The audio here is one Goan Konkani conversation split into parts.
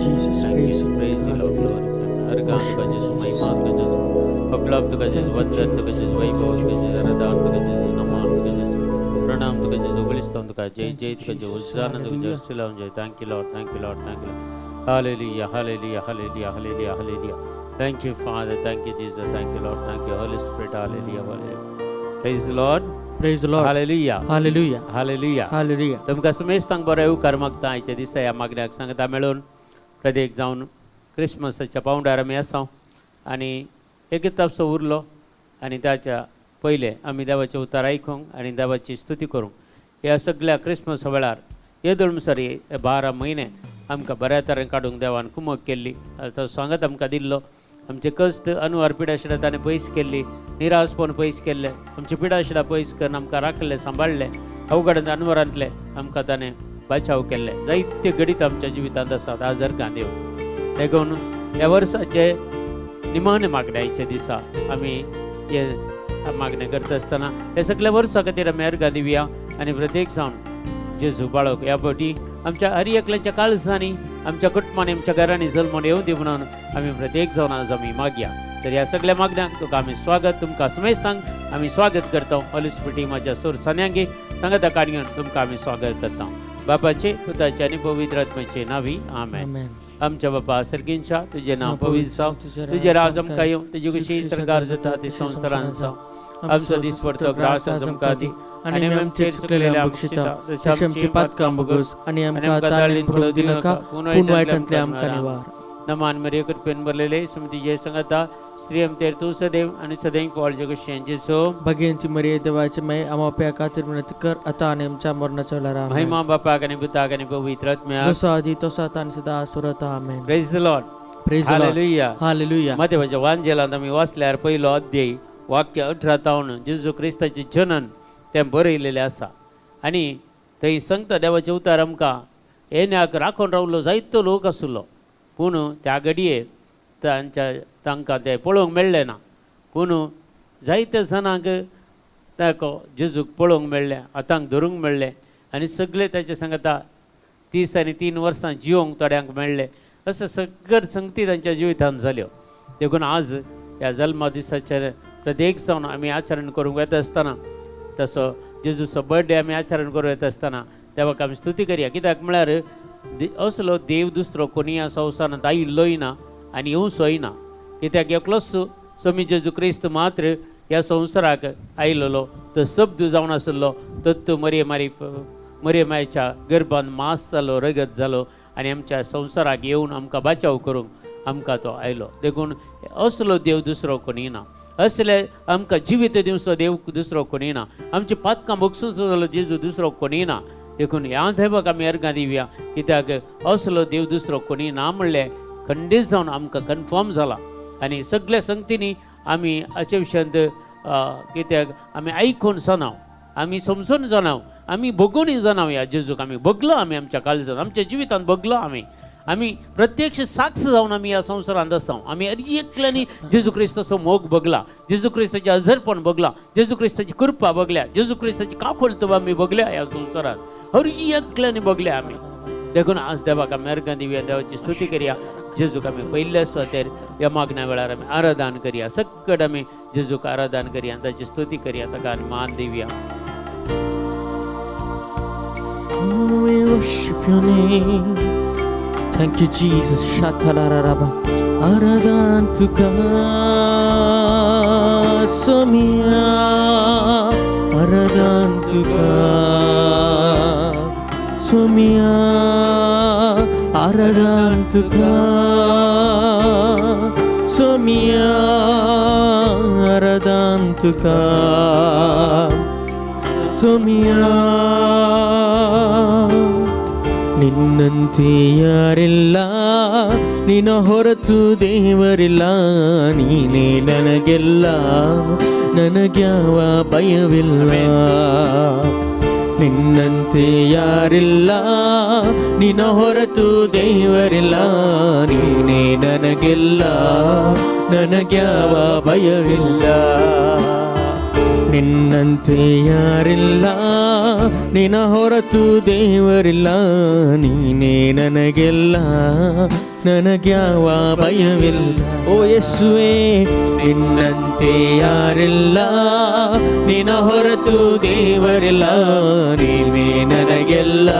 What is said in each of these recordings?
Jesus. Thank Praise you. The Praise the Lord. Lord. Glory. अर्घान तुका जेजू, महिमा तुका जेजू, अबलाब तुका जेजू, Thank you, वंदन तुका Jesus. जेजू, वैभव तुका जेजू, आराधन तुका जेजू, नमन तुका जेजू, प्रणाम तुका जेजू, बलिस्तान तुका जय Thank जय you, तुका जेजू, Jesus. होशाना तुका जेजू, Hallelujah. स्तुति जय. Thank you Lord, thank you Lord, thank you Lord. Hallelujah, hallelujah, hallelujah, hallelujah, hallelujah. Thank you Father, thank you Jesus, thank you Lord, thank you Holy Spirit. Hallelujah, hallelujah. Praise the Lord. Praise the Lord. Hallelujah. Hallelujah. Hallelujah. Hallelujah. तुमकां सुमेस्तांक बरो येवकार मागता आयच्या दिसा ह्या मागण्याक सांगता मेळून प्रत्येक जावन क्रिसमसाच्या पावंड्यार आमी आसा आनी एक तापसो उरलो आनी ताच्या पयलें आमी देवाचें उतार आयकूंक आनी देवाची स्तुती करूंक ह्या सगळ्या क्रिसमसा वेळार येदोळ म्हणसर हे 12 म्हयने आमकां बऱ्या तरेन काडूंक देवान कुमक केल्ली, तो सांगत आमकां दिल्लो. आमचे कश्ट अनुवार पिडाशिडां ताणें पयस केल्ली, निराशपण पयस केल्लें, आमची पिडाशिडां पयस करून आमकां राखलें, सांबाळ्ळें, अवघड अनवरांतलें आमकां ताणें बचाव केल्ले. जायते घडीत आमच्या जिवितांत आसात आज अर्गां देव. देखून ह्या वर्साचे निमाणे मागण्याच्या दिसा आमी हे मागणें करता आसतना हे सगल्या वर्सा खातीर आमी अर्गां दिवया आनी प्रत्येक जावन जेजू बाळक ह्या फावटी आमच्या हर एकल्याच्या काळजांनी, आमच्या कुटुंबांनी, आमच्या घरांनी जल्मून येवं दी म्हणून आमी प्रत्येक जावन आज आमी मागया. तर ह्या सगळ्या मागण्यांक तुका आमी स्वागत, तुमकां समेस्तांक आमी स्वागत करता. होली स्पिरिट म्हाज्या सूर सान्यांगी सांगता काडयन तुमकां आमी स्वागत करता. बापाचे, पुताचे आनी पवित्र आत्म्याचे नावी आमेन. Amen. आमच्या बापा सर्गींच्या, तुजें नांव पवित्र जावं, तुजें राज आमकां येवं, तुजी खुशी सरकार जाता ती संवसारांत जावं. आमचो दिसपडतो ग्रास आज आमकां दी आनी आमी आमचेर चुकलेले बक्षिता तशें आमची पातकां भोगोस आनी आमकां ताळेन पडूंक दिनाका, पूण वायटांतले आमकां निवार. नमान मरिये, कृपेन भरलेले, सुमती जय संगता, स्त्री आमतेर तूं सदैव आनी सदैव फळ जगशें जेसो. भगिनीची मरिये, देवाचे माई, आमा खातीर विनंती कर आता आनी आमच्या मरणाच्या वेळार. आमेन. महिमा बापाक आनी पुताक आनी पवित्र आत्म्याक, जसो आदी तसो आतां आनी सदां सुरत. आमेन. Praise the Lord. Praise the Lord. Hallelujah. Hallelujah. मतेवाच्या वांजेलांत आमी वाचल्यार पयलो अध्याय वाक्य 18 तावन जेजू क्रिस्ताचें जनन तें बरयलेलें आसा आनी थंय सांगता देवाचें उतार आमकां येण्याक राखून रावलो जायतो लोक आशिल्लो, पूण त्या घडये तांच्या तांकां तें पळोवंक मेळ्ळें ना. पूण जायत्या जाणांक ताका जेजूक पळोवंक मेळ्ळें, हातांक धरूंक मेळ्ळें आनी सगळे ताचे सांगता 30 आनी 3 वर्सां जिवोंक थोड्यांक मेळ्ळें. अशें सगळ्यो संगती तांच्या जिवितांत जाल्यो. देखून आज ह्या जल्मा दिसाचेर प्रत्येक जावन आमी आचरण करूंक वता आसतना, तसो जेजूचो बर्थडे आमी आचरण करूंक वता आसतना देवाक आमी स्तुती करया. कित्याक म्हळ्यार असलो देव दुसरो कोणीय ह्या संवसारांत आयिल्लोय ना आनी येवचोय ना. कित्याक एकलोच स्वामी जेजू क्रिस्त मात्र ह्या संवसाराक आयिल्लो, तो शब्द जावन आशिल्लो, तत्व मरिये मारी मरिये मायच्या गर्भान मास जालो, रगत जालो आनी आमच्या संवसाराक येवन आमकां बाचाव करूंक आमकां तो आयलो. देखून असलो देव दुसरो कोणीय ना, असले आमकां जिवीत दिवचो देव दुसरो कोणीय ना, आमची पातकां बगसूचो जालो जेजू दुसरो कोणीय ना. देखून ह्या देवाक आमी अर्गां दिवया, कित्याक असलो देव दुसरो कोणीय ना म्हणलें खंडीत जावन आमकां कन्फर्म जाला. आनी सगल्या संगतींनी आमी हाचे विशयांत कित्याक आमी आयकून जाणाव, आमी समजून जाणाव, आमी भोगूनय जाणाव. ह्या जेजूक आमी भोगलो, आमी आमच्या काळजान, आमच्या जिवितांत भोगलो. आमी आमी प्रत्यक्ष साक्ष जावन आमी ह्या संवसारांत आसा. आमी एकल्यांनी जेजू क्रिस्ताचो मोग भोगला, जेजू क्रिस्ताचें अजरपण भोगला, जेजू क्रिस्ताची कृपा भोगल्या, जेजू क्रिस्ताची काकुळट आमी भोगल्या. ह्या संवसारांत हर एकल्यांनी भोगल्या आमी. देखून आज देवाक आमी अर्गां दिवया, देवाची स्तुती करया. जेजूक आमी पयल्या सुवातेर ह्या मागण्या वेळार आमी आराधन करया. सकट आमी जेजूक आराधन करया, ताची स्तुती करया, ताका आनी मान दिवया. Oh, we worship your name. Thank you, Jesus. Shatalararaba. Aradan tuka Somia. Aradan tuka Somia. Aradan tuka Somia. Aradan tuka Somia. ನಿನ್ನಂತೆ ಯಾರಿಲ್ಲ, ನಿನ್ನ ಹೊರತು ದೇವರಿಲ್ಲ, ನೀನೇ ನನಗೆಲ್ಲ, ನನಗ್ಯಾವ ಭಯವಿಲ್ಲ. ನಿನ್ನಂತೆ ಯಾರಿಲ್ಲ, ನಿನ್ನ ಹೊರತು ದೇವರಿಲ್ಲ, ನೀನೇ ನನಗೆಲ್ಲ, ನನಗ್ಯಾವ ಭಯವಿಲ್ಲ. ನಿನ್ನಂತೆ ಯಾರಿಲ್ಲ, ನಿನ್ನ ಹೊರತು ದೇವರಿಲ್ಲ, ನೀನೇ ನನಗೆಲ್ಲ, ನನಗ್ಯಾವ ಭಯವಿಲ್ಲ. ಓ ಯೇಸುವೆ, ನಿನ್ನಂತೆ ಯಾರಿಲ್ಲ, ನಿನ್ನ ಹೊರತು ದೇವರಿಲ್ಲ, ನೀನೇ ನನಗೆಲ್ಲ,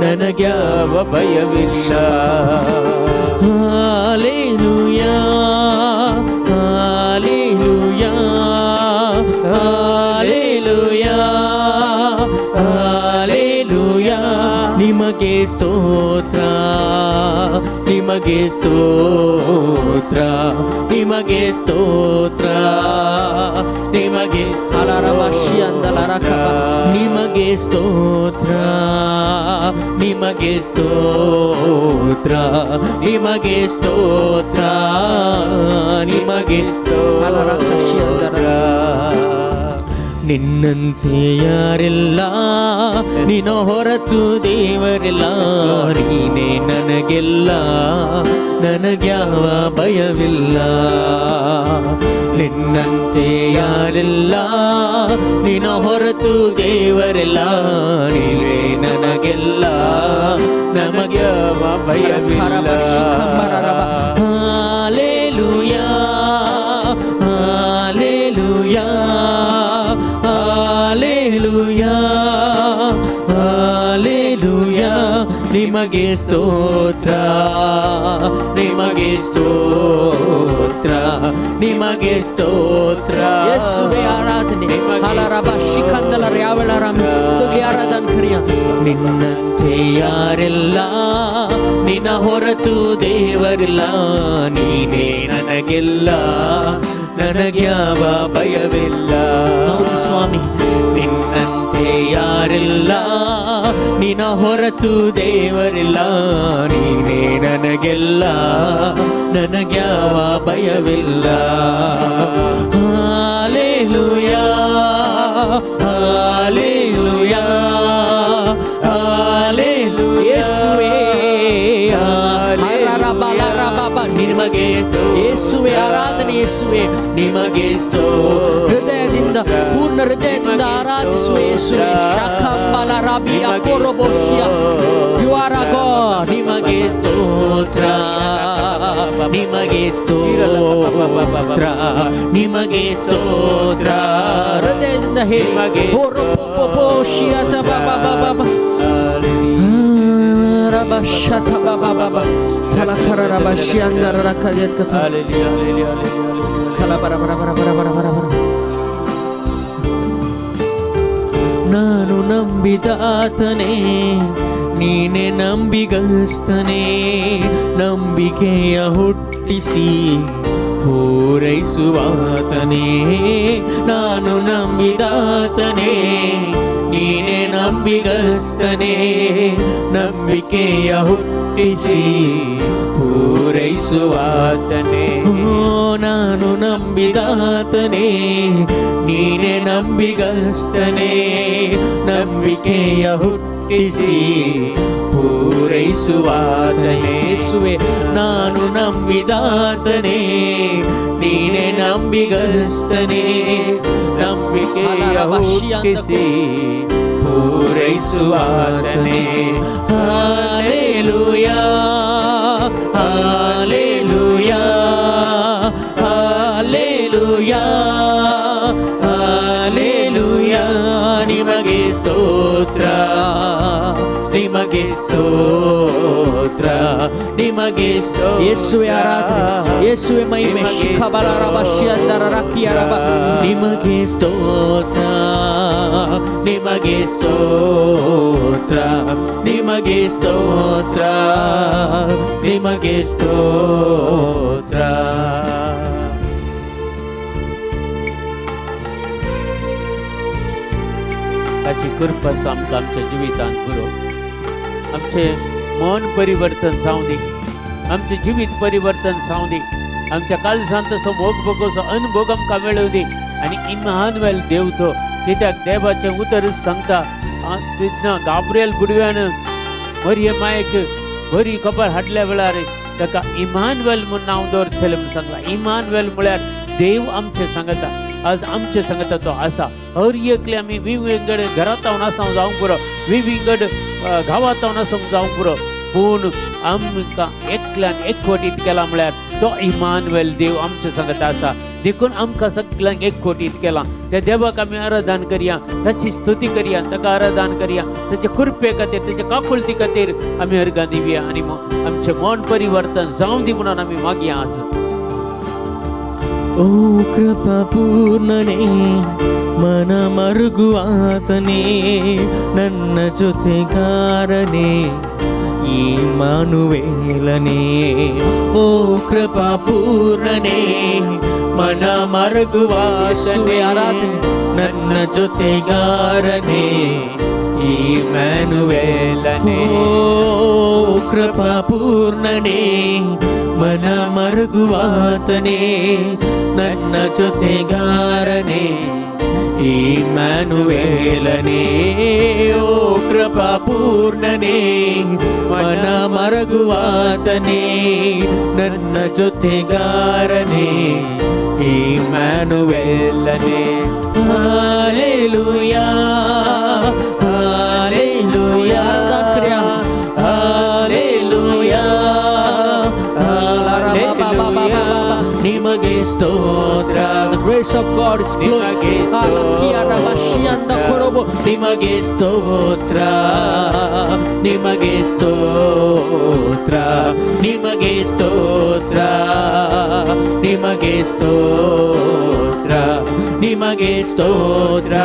ನನಗ್ಯಾವ ಯಾವ ಭಯವಿಲ್ಲ. Hallelujah, hallelujah, hallelujah, hallelujah. ನಿಮಗೆ ಸ್ತೋತ್ರ, ನಿಮಗೆ ಸ್ತೋತ್ರ, ನಿಮಗೆ ಸ್ತೋತ್ರ, ನಿಮಗೆ ನಿಮಗೆ ಸ್ತೋತ್ರ, ನಿಮಗೆ ಸ್ತೋತ್ರ, ನಿಮಗೆ ಸ್ತೋತ್ರ, ನಿಮಗೆ. ನಿನ್ನಂತೆ ಯಾರಿಲ್ಲ, ನಿನ್ನ ಹೊರತು ದೇವರಿಲ್ಲ, ನೀನೇ ನನಗೆಲ್ಲ, ನನಗ್ಯಾವ ಭಯವಿಲ್ಲ. ನಿನ್ನಂತೆ ಯಾರಿಲ್ಲ, ನಿನ್ನ ಹೊರತು ದೇವರಿಲ್ಲ, ನೀನೇ ನನಗೆಲ್ಲ, ನಮಗೆ ಯಾವ ಭಯವಿಲ್ಲ. Hallelujah, hallelujah, hallelujah, hallelujah. ನಿಮಗೆ ಸ್ತೋತ್ರ, ನಿಮಗೆ ಸ್ತೋತ್ರ, ನಿಮಗೆ ಸ್ತೋತ್ರ. ಯೇಸುವೆ ಆರಾಧನೆ. ಹಾಲರಬ ಶಿಖಂದಲರ ಯಾವೆಳರಾಮ ಸಗಳಿ ಆರಾಧನೆ ಕರಿಯ. ನಿನ್ನಂತೆ ಯಾರಿಲ್ಲ, ನಿನ್ನ ಹೊರತು ದೇವರಿಲ್ಲ, ನೀನೇ ನನಗೆಲ್ಲ, ನನಗ್ಯಾವ ಭಯವಿಲ್ಲ. ಹೌದು ಸ್ವಾಮಿ. ನಿನ್ನಂತೆ ಯಾರಿಲ್ಲ, ನಿನ್ನ ಹೊರತು ದೇವರಿಲ್ಲ, ನೀನೇ ನನಗೆಲ್ಲ, ನನಗ್ಯಾವ ಭಯವಿಲ್ಲ. Hallelujah, hallelujah, hallelujah. ಯೇಸುವೇ ಹರರಬ ಲರಬ ನಿಮಗೆ ಯೇಸುವೆ ಆರಾಧನೆ. ಯೇಸುವೆ ನಿಮಗೆ ಸ್ತೋ ಹೃದಯದಿಂದ, ಪೂರ್ಣ ಹೃದಯದಿಂದ ಆರಾಧಿಸುವ ಯೇಸುವೆ. ಶಖಂಬಲ ರಬಿಯ ಕೊರಬೋಶಿಯ. You are a God. ನಿಮಗೆ ಸ್ತೋತ್ರ, ನಿಮಗೆ ಸ್ತೋತ್ರ, ನಿಮಗೆ ಸ್ತೋತ್ರ. ಹೃದಯದಿಂದ ಹೇಳಿ. ಓ ರೊಪೊ ಪೊ ಶಿಯ ತ ಬ ಬ ಬ ಬ ಬ. ರಬ ಶತ ಬ ಬ ಬ ಬ. ಛಲಖರ ರಬ ಶಿಯಂದರ ರಕ ಯತ್ ಕಥ. Hallelujah, hallelujah, hallelujah, hallelujah. ಖಲ ಬರ ಬರ ಬರ ಬರ ಬರ ಬರ ಬರ. ನಾನು ನಂಬಿದಾತನೇ, ನೀನೆ ನಂಬಿಗಸ್ತನೇ, ನಂಬಿಕೆಯ ಹುಟ್ಟಿಸಿ ಪೂರೈಸುವಾತನೇ. ನಾನು ನಂಬಿದಾತನೇ, ನೀನೆ ನಂಬಿಗಸ್ತನೇ, ನಂಬಿಕೆಯ ಹುಟ್ಟಿಸಿ ಪೂರೈಸುವಾತನೇ. ಓ ನಾನು ನಂಬಿದಾತನೇ, ನೀನೆ ನಂಬಿಗಸ್ತನೇ, ನಂಬಿಕೆಯ ಹುಟ್ಟಿಸಿ ಪೂರೈಸುವಾತನೇ. ಯೇಸುವೆ, ನಾನು ನಂಬಿದಾತನೇ, ನೀನೆ ನಂಬಿಗಸ್ತನೇ, ನಂಬಿಕೆಯ ಹುಟ್ಟಿಸಿ ಪೂರೈಸುವಾತನೇ. Hallelujah, hallelujah, hallelujah, hallelujah. ನಿಮಗೆ ಸ್ತೋತ್ರ, ನಿಮಗೆ ಸ್ತೋತ್ರ, ನಿಮಗೆ. ಯೇಸುವೆ ಆರಾಧನೆ, ಯೇಸುವೆ ಮಹಿಮೆ. ಶಿಖಬಲ ರಬ ಶಿಯಂದರ ರಕಿಯ ರಬ. ನಿಮಗೆ ಸ್ತೋತ್ರ, ನಿಮಗೆ ಸ್ತೋತ್ರ, ನಿಮಗೆ ಸ್ತೋತ್ರ, ನಿಮಗೆ ಸ್ತೋತ್ರ. ताची कृपा आमकां आमच्या जिवितांत पुरो. आमचें मन परिवर्तन जावं दी, आमचें जिवीत परिवर्तन जावं दी, आमच्या काळजांत तसो मोग भोगोचो अनुभोग आमकां मेळूं दी. आनी इम्मानुएल देव तो, कित्याक देवाचें उतर सांगता, तेन्ना गाब्रियल बुडव्यान मरिय मायक बरी खबर हाडल्या वेळार ताका इमानुएल म्हूण नांव दवरतले म्हूण सांगलां. इमानुएल म्हळ्यार देव आमचें सांगता. आज आमचे सांगता तो आसा. हर एकले आमी विविंगड घरांत आसूं जावंक पुरो, विविंगड गांवांत आसूंक जावंक पुरो, पूण आमकां एकल्यान एकवटीत केला म्हळ्यार तो इमानुएल देव आमचे सांगत आसा. देखून आमकां सगळ्यांक एकवटीत केला त्या देवाक आमी आराधन करया, ताची स्तुती करया, ताका आराधन करया. ताचे कृपे खातीर, ताचे काकुळती खातीर आमी अर्गां दिवया आनी आमचें मन परिवर्तन जावं दी म्हणून आमी मागया आज. ಓ ಕೃಪಾ ಪೂರ್ಣನೇ, ಮನ ಮರುಗುವಾತನೇ, ನನ್ನ ಜೊತೆಗಾರನೇ, ಇಮ್ಮಾನುವೇಲನೇ. ಓ ಕೃಪಾ ಪೂರ್ಣನೇ, ಮನ ಮರುಗುವಾತನೇ, ಆರಾಧನೆ. ನನ್ನ ಜೊತೆಗಾರನೇ, ಇಮ್ಮಾನುವೇಲನೇ. ಓ ಕೃಪಾ ಪೂರ್ಣನೇ, ಮನ ಮರುಗುವಾತನೇ, ನನ್ನ ಜೊತೆಗಾರನೇ, ಇಮ್ಮಾನುವೇಲನೇ. ಓ ಕೃಪಾ ಪೂರ್ಣನೇ, ಮನ ಮರಗುವಾತನೇ, ನನ್ನ ಜೊತೆಗಾರನೇ, ಇಮ್ಮಾನುವೇಲನೇ. Hallelujah, hallelujah. ಆರಾಧನೆ. ಹಾಲೆಲೂಯಾ, ನಿಮಗೆ ಸ್ತೋತ್ರ. The grace of God is flowing. ನಿಮಗೆ ಸ್ತೋತ್ರ, ನಿಮಗೆ ಸ್ತೋತ್ರ, ನಿಮಗೆ ಸ್ತೋತ್ರ, ನಿಮಗೆ ಸ್ತೋತ್ರ, ನಿಮಗೆ ಸ್ತೋತ್ರ,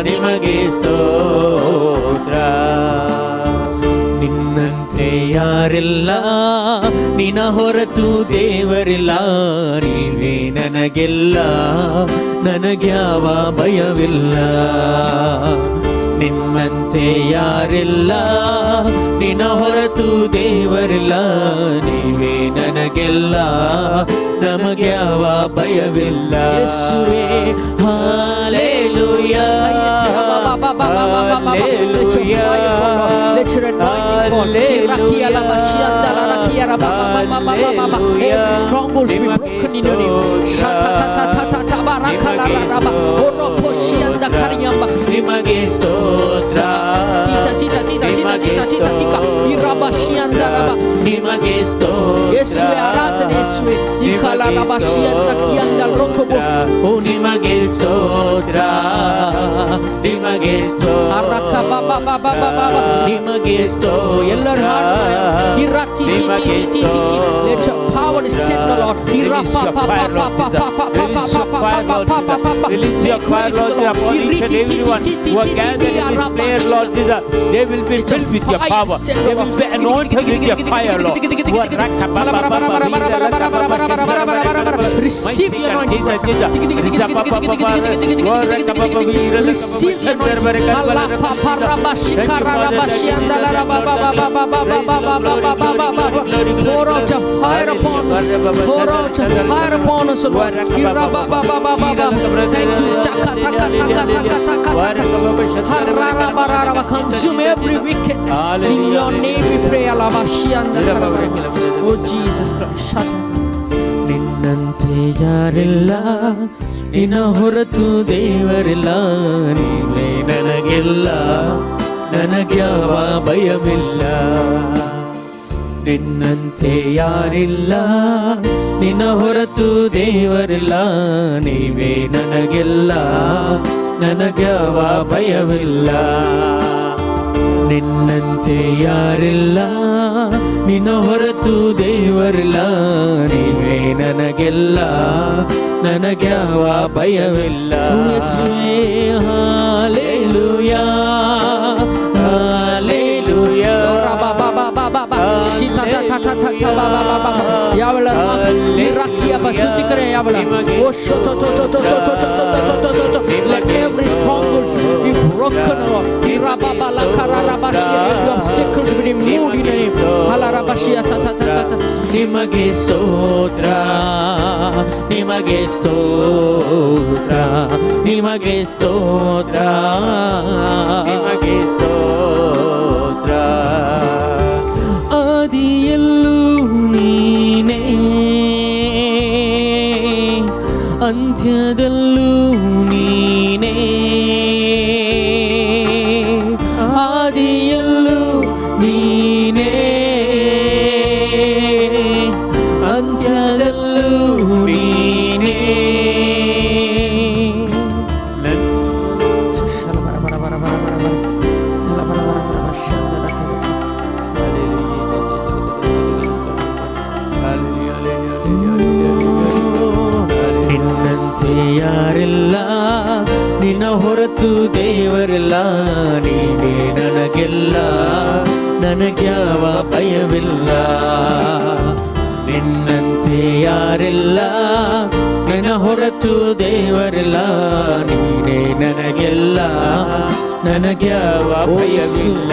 ನಿಮಗೆ ಸ್ತೋತ್ರ. ನಿನ್ನಂತೆ ಯಾರಿಲ್ಲ, ನಿನ ಹೊರತು ದೇವರಿಲ್ಲ. ನೀನೇ ನನಗೆಲ್ಲ, ನನಗ್ಯಾವ ಭಯವಿಲ್ಲ. ನಿನ್ನಂತೆ ಯಾರಿಲ್ಲ, ನಿನ ಹೊರತು ದೇವರಿಲ್ಲ. ನೀವೇ ನನಗೆಲ್ಲ, ನಮಗ್ಯಾವ ಭಯವಿಲ್ಲ. ಯೇಸುವೆ, hallelujah. Let your fire fall, Lord. Let your anointing fall. Every strongholds be broken in your name. ನಿಮಗೆ ಸ್ತೋತ್ರ. Tita, tita, tita, tita, tita, tita, tika. ನಿಮಗೆ ಸ್ತೋತ್ರ. ಯೇಸುವೆ, ಆರಾಧನೆ ಯೇಸುವೆ. ಇಕಲ ರಬಶಿಯಂದ ಕಿಯಂದ ರೋಕಬೋ. ಓ ನಿಮಗೆ ಸ್ತೋತ್ರ, ನಿಮಗೆ ಸ್ತೋತ್ರ. ಅರಕ ಬಾ ಬಾ ಬಾ ಬಾ ಬಾ ಬಾ. ನಿಮಗೆ ಸ್ತೋತ್ರ. ಎಲ್ಲರೂ ಹಾಡೋಣ. ಇರ T T T T T T T. Let your power descend, O Lord. ಇರ ಪ ಪ ಪ ಪ ಪ ಪ ಪ ಪ ಪ ಪ ಪ ಪ ಪ ಪ ಪ ಪ. Release your Make fire, way to Lord, the Lord. Upon ಇರಿ each and T T everyone T T who are T T gathered T in this ಅರ prayer, Lord Jesus. They will be Let your filled with your fire power. descend, They O will Lord. be anointed with your fire, Lord. Receive the anointing. Receive the anointing. Allah pa pa ra ba shi ka ra ra ba shi anda la ra ba ba ba ba ba ba ba ba ba ba ba ba ba ba ba. Pour out your fire upon us. Pour out your fire upon us, O Lord. Ira ba ba ba ba ba ba. Thank you. Chaka taka taka taka taka taka. Harra ra ba ra ra ba. Consume every wickedness. In your name we pray. Allah ba shi anda la ra ba. Oh Jesus Christ. Shut up. ನಿನ್ನಂತೆ ಯಾರಿಲ್ಲ, ನಿನ್ನ ಹೊರತು ದೇವರಿಲ್ಲ. ನೀವೇ ನನಗೆಲ್ಲ, ನನಗ್ಯಾವ ಭಯವಿಲ್ಲ. ನಿನ್ನಂತೆ ಯಾರಿಲ್ಲ, ನಿನ್ನ ಹೊರತು ದೇವರಿಲ್ಲ. ನೀವೇ ನನಗೆಲ್ಲ, ನನಗ್ಯಾವ ಭಯವಿಲ್ಲ. ನಿನ್ನಂತೆ ಯಾರಿಲ್ಲ, ನಿನ್ನ ಹೊರತು ದೇವರಿಲ್ಲ. ನೀವೇ ನನಗೆಲ್ಲ, ನನಗ್ಯಾವ ಭಯವಿಲ್ಲ. ಯೇಸುವೇ, ಹಾಲೆಲೂಯಾ, ಹಾಲೆಲೂಯಾ. ಯಾವಳ ಯಾವಳ ಓ ಶೋ ತೋ ತೋ ತೋ ತೋ ತೋ ತೋ ತೋ ತೋ ತೋ ತೋ ತೋ. Let every strongholds be broken, Lord. Every obstacles be removed in your name. Halarabashia ta ta ta ta ta. ನಿಮಗೆ ಸ್ತೋತ್ರ, ನಿಮಗೆ ಸ್ತೋತ್ರ, ನಿಮಗೆ ಸ್ತೋತ್ರ. ನಿಮಗೆ ಸ್ತೋತ್ರ. ಆದಿಯಲ್ಲೂ ನೀನೇ, ಅಂತ್ಯದಲ್ಲೂ. ಅಂತ್ಯದಲ್ಲೂ ನೀನೇ, ಆದಿಯಲ್ಲೂ ನೀನೇ, ಅಂತ್ಯದಲ್ಲೂ ನೀನೇ. ನಿನ್ನಂತೆ ಯಾರಿಲ್ಲ, ನಿನ್ನ ಹೊರತು ದೇವರಿಲ್ಲ, ನೀನೇ ನನಗೆಲ್ಲ, ನನಗ್ಯಾವ ಭಯವಿಲ್ಲ. ನಿನ್ನಂತೆ ಯಾರಿಲ್ಲ, ನಿನ್ನ ಹೊರತು ದೇವರಿಲ್ಲ, ನೀನೇ ನನಗೆಲ್ಲ, ನನಗ್ಯಾವ ಭಯವಿಲ್ಲ.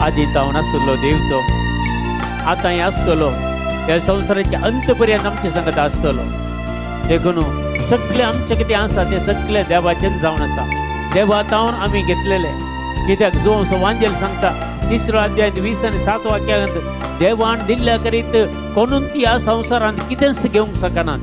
आदी तावन आसलो देव तो आतांय आसतलो, ह्या संवसाराच्या अंत पर्यंत आमचे संगत आसतलो. देखून सगळें आमचें कितें आसा तें सगळें देवाचें जावन आसा. देवा तावन आमी घेतलेलें. कित्याक जो वांजेल सांगता तिसरो अध्याय 20 आनी 7 वाक्यांत, देवान दिल्ल्या करीत कोणून ह्या संवसारांत कितेंच घेवंक शकनात.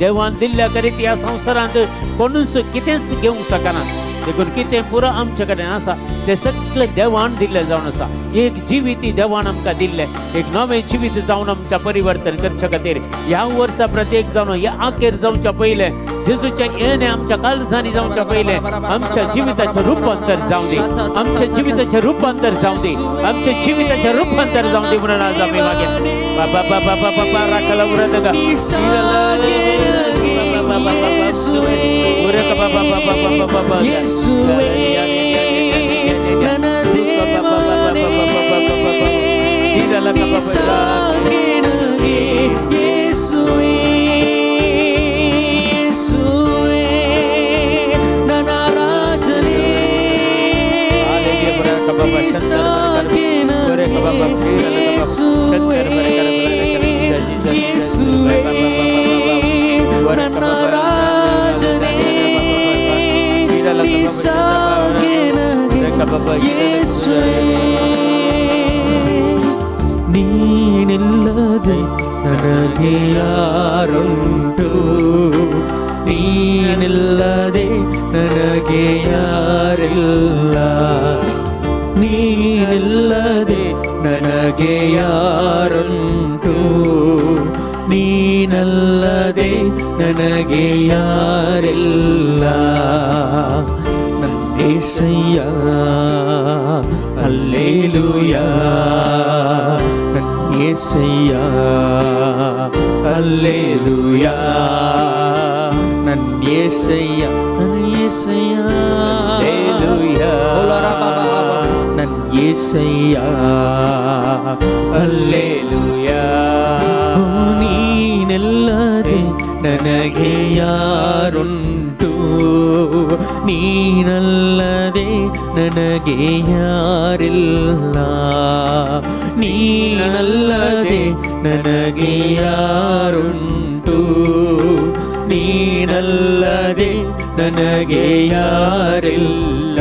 देवान दिल्ल्या करीत ह्या संवसारांत कोणूच कितेंच घेवंक शकनात. देखून कितें पुरो आमचे कडेन आसा तें सगळें देवान दिल्लें जावन आसा. एक जिवीत देवान आमकां दिल्लें, एक नवें जिवीत जावन आमच्या परिवर्तन करचे खातीर ह्या वर्सा प्रत्येक जावन ह्या आखेर जावच्या पयलें, जेजूचें येणें आमच्या काळजांनी जावच्या पयलें आमच्या जिविताचें रुपांतर जावं दी, आमच्या जिविताचें रुपांतर जावं दी, आमच्या जिविताचें रुपांतर जावं दी म्हणून आज आमी मागीर बाबा बाबा बाबा राखला उरत गा ಯೇಸುವೇ ನನ್ನ ದೇವನೇ, ನೀ ಸಾಕೆ ನನಗೆ. ಯೇಸುವೇ, ಯೇಸುವೇ ನನ್ನ ರಾಜನೇ, ನೀ ಸಾಕೆ ನನಗೆ. ಯೇಸುವೇ, ಯೇಸುವೇ ನನ್ನ ರಾಜನೇ, ನೀ ಸಾಕೆ ನನಗೆ. ಯೇಸುವೇ, ನೀನಿಲ್ಲದೆ ನನಗೆ ಯಾರುಂಟು, ನೀನಿಲ್ಲದೆ ನನಗೆ ಯಾರಿಲ್ಲ, ನೀನಿಲ್ಲದೆ ನನಗೆ ಯಾರುಂಟು, ನೀನಲ್ಲದೆ ನನಗೆ ಯಾರಿಲ್ಲ. ನನ್ನೇಸಯ್ಯ ಅಲ್ಲೇಲೂಯಾ, ನನ್ನೇಸಯ್ಯ ಅಲ್ಲೇಲೂಯಾ, ನನ್ನೇಸಯ್ಯ, ನನ್ನೇಸಯ್ಯ Hallelujah. ನನ್ನೇಸಯ್ಯ Hallelujah. ನೀನೆಲ್ಲದೆ ನನಗೆ ಯಾರುಂಟು, ನೀನಲ್ಲದೆ ನನಗೆ ಯಾರಿಲ್ಲ, ನೀನಲ್ಲದೆ ನನಗೆ ಯಾರುಂಟು, ನೀನಲ್ಲದೆ ನನಗೆ ಯಾರಿಲ್ಲ,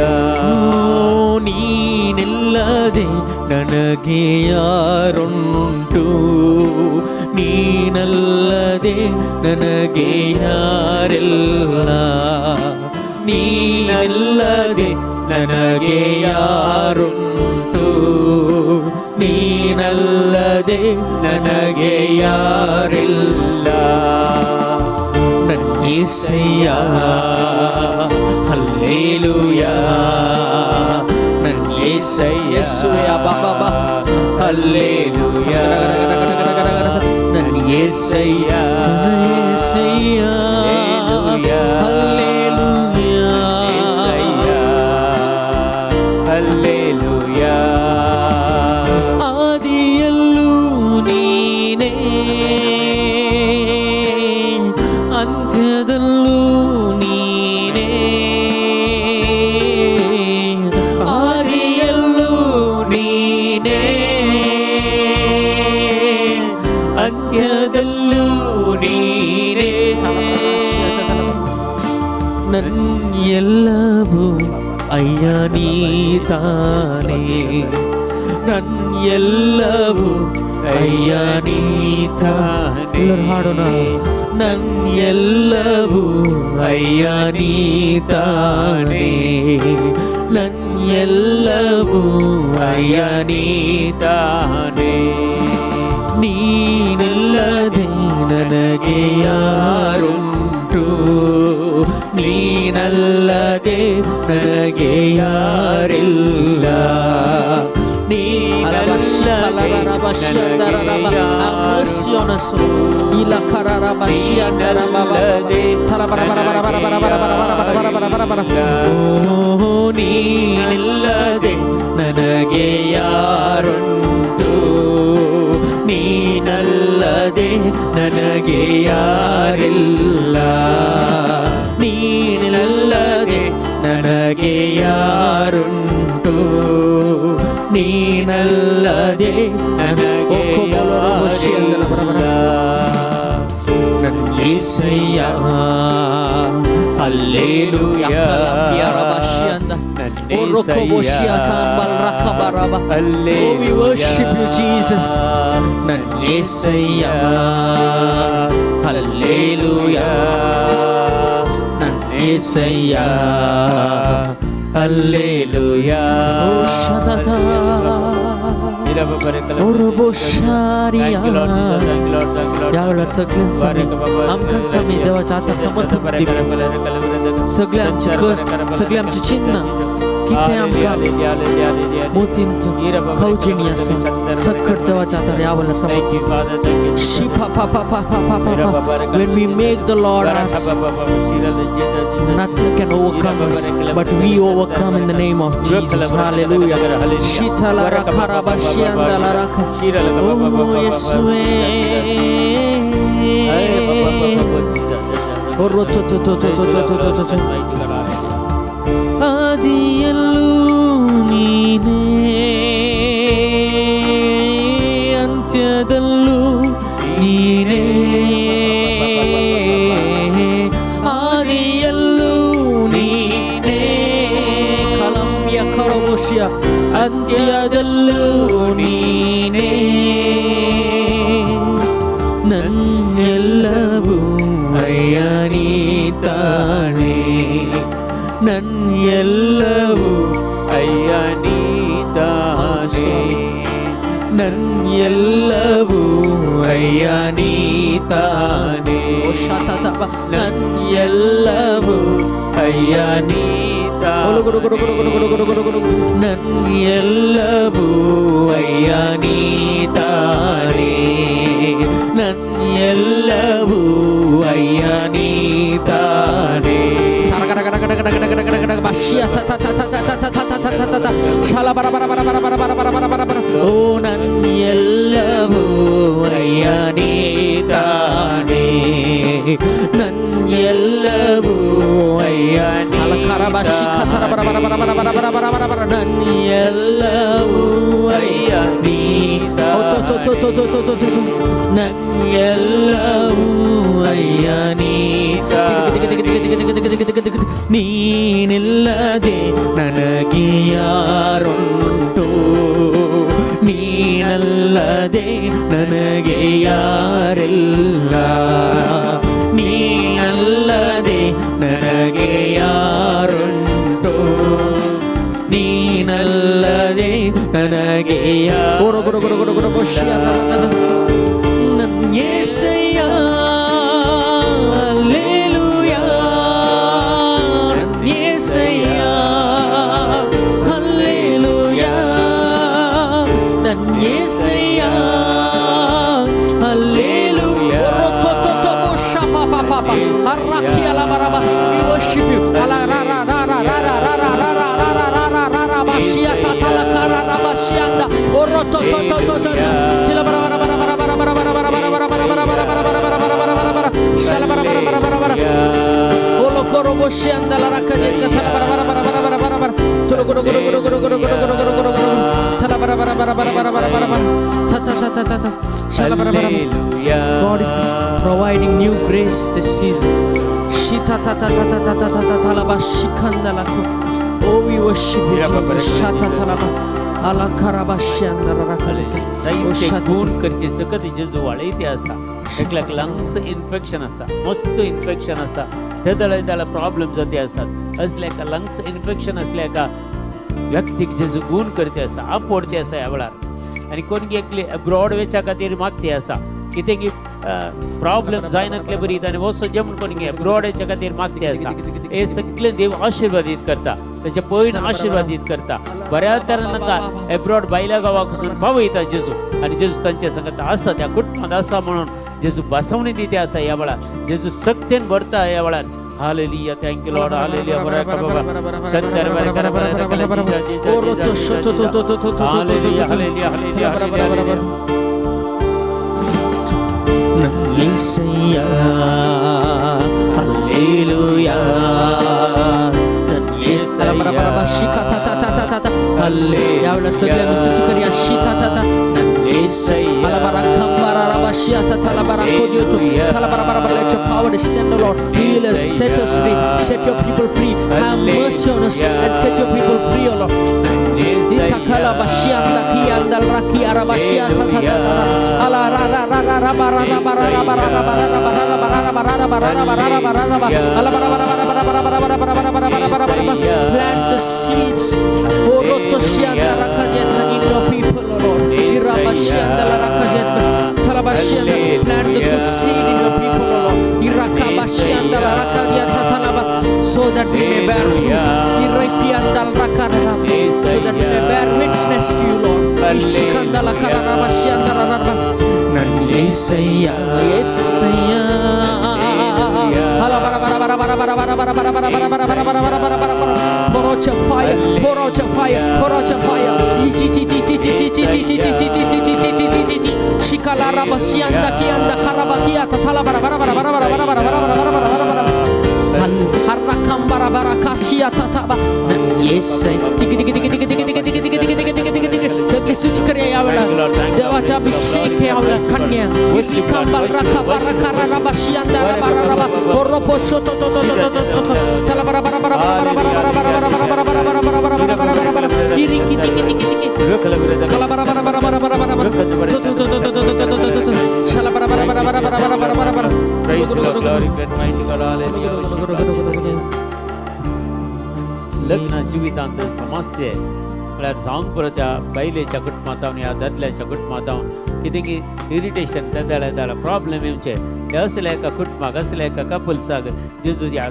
ನೀನಿಲ್ಲದೆ ನನಗೆ ಯಾರುಂಟು, ನೀನಲ್ಲದೆ ನನಗೆ ಯಾರಿಲ್ಲ, ನೀನಿಲ್ಲದೆ ನನಗೆ ಯಾರುಂಟು, ನೀನಲ್ಲದೆ ನನಗೆ ಯಾರಿಲ್ಲ. ನನ್ನೇಸಯ್ಯ ಹಲ್ಲೇಲೂಯಾ, ನನ್ನೇಸಯ್ಯ ಯೇಸುವೇ ಅಬ್ಬಬ್ಬಬ್ಬ. ಹಲ್ಲೇಲೂಯಾ, ನನ್ನೇಸಯ್ಯ, ನನ್ನೇಸಯ್ಯ ಹಲ್ಲೇಲೂಯಾ. Hallelujah. ಆದಿಯಲ್ಲೂ ನೀನೇ, ಅಂತ್ಯದಲ್ಲೂ ನೀನೇ, ಆದಿಯಲ್ಲೂ ನೀನೇ, ಅಂತ್ಯದಲ್ಲೂ ನೀನೇ. ನನ್ನೆಲ್ಲವೂ ಅಯ್ಯ ನೀ ತಾನೇ, ನನ್ನೆಲ್ಲವೂ ಅಯ್ಯ ನೀತಾನೆ. ಎಲ್ಲರೂ ಹಾಡೋಣ. ನನ್ನೆಲ್ಲವೂ ಅಯ್ಯ ನೀತಾನೆ, ನನ್ನೆಲ್ಲವೂ ಅಯ್ಯ ನೀತಾನೆ. ನೀನಿಲ್ಲದೆ ನನಗೆ ಯಾರುಂಟು, ನೀನಲ್ಲದೆ ನನಗೆ ಯಾರಿಲ್ಲ. Have mercy on us, Lord. Ila kararabashiandarababa. Tarabarabarabarabarabarabarabarabarabarabara. ಓ ನೀನಿಲ್ಲದೆ ನನಗೆ ಯಾರುಂಟು, ನೀನಲ್ಲದೆ ನನಗೆ ಯಾರಿಲ್ಲ, ನೀನಿಲ್ಲದೆ ನನಗೆ ಯಾರುಂಟು, ನೀನಲ್ಲದೆ ನನಗೆ ಬರಬರ. ನನ್ನೇಸಯ್ಯ alleluia. Oh, we worship you, Jesus. ನನ್ನೇಸಯ್ಯ hallelujah, ನನ್ನೇಸಯ್ಯ hallelujah. Oh, shatata. ह्या वेळार सगळ्यांचा आमकां आमी देवाच्या हातार समर्पण दिवया. सगळे आमचे कश्ट, सगळे आमचे चिन्ह कितें आमकां मोतींत खवचिणी आसा, सकट देवाच्या हातार ह्या वेळार समर्पण. Shipa pa pa pa pa pa pa pa. When we make the Lord us, nothing can overcome us, but we overcome in the name of Jesus. Hallelujah. Shitalara karaba shiandalara ka. Oh, Yesue. Oh, ro to to to to to to to to to. ಆದಿಯಲ್ಲೂ ನೀನೇ, ಅಂತ್ಯದಲ್ಲೂ ನೀನೇ, ಆದಿಯಲ್ಲೂ ನೀನೇ, Columbia Karaboshia. ಅಂತ್ಯದಲ್ಲೂ ನೀನೇ, ನನ್ನೆಲ್ಲವೂ ಅಯ್ಯ ನೀತಾನೆ, ನನ್ನೆಲ್ಲವೂ ಅಯ್ಯ ನೀತಾನೆ. ನನ್ನೆಲ್ಲವೂ ಅಯ್ಯ ನೀತಾನೆ, Oh, shatata. ನನ್ನೆಲ್ಲವೂ ಅಯ್ಯ ನೀತಾನೆ. Oh, guru guru guru guru guru guru guru guru. ನನ್ನೆಲ್ಲವೂ ಅಯ್ಯ ನೀತಾನೆ, ನನ್ನೆಲ್ಲವೂ ಅಯ್ಯ ನೀತಾನೆ. ಓ ನನ್ನೆಲ್ಲವೂ ಅಯ್ಯ ನೀತಾನೆ, ನನ್ನೆಲ್ಲವೂ ಅಯ್ಯ ನನ್ನೆಲ್ಲವೂ ಅಯ್ಯ ನನ್ನೆಲ್ಲವೂ ಅಯ್ಯ ನೀನಿಲ್ಲದೆ ನನಗೆ ಯಾರುಂಟು, ನೀನಲ್ಲದೆ ನನಗೆ ಯಾರಿಲ್ಲ, ನೀನಲ್ಲದೆ ನನಗೆ ಯಾರುಂಟು, ನೀನಲ್ಲದೆ ನನಗೆ ಗುರು ಗುರು ಗುರು ಗುರು ಗುರು ನನ್ಯೇಸಯ್ಯ ಹಲ್ಲೆಲೂಯಾ, ನನ್ಯೇಸಯ್ಯ ಹಲ್ಲೆಲೂಯಾ, ನನ್ಯೇಸಯ್ಯ hallelujah. We worship you. Ala ra ra ra ra ra ra ra ra ra ra ra ra ra ra ra bashia ta ta la kara ra bashianda. Oro to to to to to to. Tila bara bara bara bara bara bara bara bara bara bara bara bara bara bara bara bara bara bara bara. Shala bara bara bara bara bara. Olo koro boshianda la rakadet ka tala bara bara bara bara bara bara bara. Tulu guru guru guru guru guru guru guru guru guru guru. Tala bara bara bara bara bara bara bara bara. Ta ta ta ta ta ta. Shala bara bara bara. God is providing new grace this season. Shita ta ta ta ta ta ta ta ta ta la ba shikanda la ko. Oh, we worship you, Jesus. Shata ta la ba. जायते खून करचे सकत जेजू वाळयते आसा. एकल्याक लंग्स इन्फेक्शन आसा, मस्त इन्फेक्शन आसा, ते दळे त्याला प्रॉब्लेम जाते आसात. असल्या एका लंग्स इन्फेक्शन असल्या एका व्यक्तीक जेजू गुण करते आसा, आपोडते आसा ह्या वेळार. आनी कोण एकली अब्रॉड वेच्या खातीर मागते आसा, कितें की प्रॉब्लेम जायनातले बरी आनी वचो जेवण कोण अब्रॉड हेच्या खातीर मागते आसा. हे सगळे देव आशिर्वादीत करता, त्याचे पयण आशिर्वादीत करता. बऱ्या तरान तांकां एब्रॉड बायल्या गांवाक वचून पावयता जेजू. आनी जेजू तांच्या संगत आसा, त्या कुटुंबांत आसा म्हणून जेजू बसवणी दिते आसा ह्या वेळार. जेजू सक्तेन भरता ह्या वेळार. Hallelujah, thank you Lord. Hallelujah. बरं बाबा शंकर बरं करा बरं. Hallelujah, hallelujah, hallelujah, hallelujah. Yesayya, hallelujah. यावेळेला सगळे आम्ही स्तुती करूया. शिता ता ता. Let your power descend, O Lord. Heal us, set us free, set your people free. Have mercy on us and set your people free, O Lord. Itakala bashianda kianda raki arabashia ta ta ta ta. Ala ra ra ra ra ra ba ra ra ba ra ra ba ra ra ba ra ra ba ra ra ba ra ra ba ra ra ba ra ra ba ra ra ba. Ala ba ra ba ra ba ra ba ra ba ra ba ra ba ra ba ra ba ra ba ra ba. Plant the seeds. Orotoshianda rakanyeta in your people, O Lord. Irabashianda la rakanyeta. Talabashianda. Plant the good seed in your people, O Lord. Irakabashianda la rakanyeta talaba. So that we may bear fruit. Irapianda rakarara. So that we may bear witness to you, Lord. Ishikanda la kararabashianda la raraba. Yesayya, Yesayya. Ala bara bara bara bara bara bara bara bara bara bara bara bara bara bara bara bara bara. Pour out your fire, pour out your fire, pour out your fire. Ichi chi chi chi chi chi chi chi chi chi chi chi chi chi chi chi chi chi. Shikala rabashianda kianda karabatia tatala bara bara bara bara bara bara bara bara bara bara bara bara bara. Harakambara barakashia tataba. Yesayya. Tiki tiki tiki tiki tiki tiki tiki tiki tiki tiki tiki tiki. सगळी स्तुती करूया यावेळेला. देवाचा अभिषेक यावेळेला खन्या. Irikamba raka baraka rabashianda rabara raba. Oropo shoto to to to to to to. Tala bara bara bara bara bara bara bara bara bara bara bara bara bara bara bara bara bara bara. Iriki tiki tiki tiki. Kala bara bara bara bara bara bara bara. To to to to to to to to to to. Shala bara bara bara bara bara bara bara bara bara. Praise the Lord, glory, great mighty God, hallelujah. लग्न जिवितांत समस्या म्हळ्यार जावंक पुरो त्या बायलेच्या कुटुंबांत ह्या दादल्याच्या कुटुंबांत कितें की इरिटेशन तेदाळा येताले, प्रॉब्लेम येवचे. हे असल्या एका कुटुंबाक, असल्या एका कपल्साक जेजू ह्या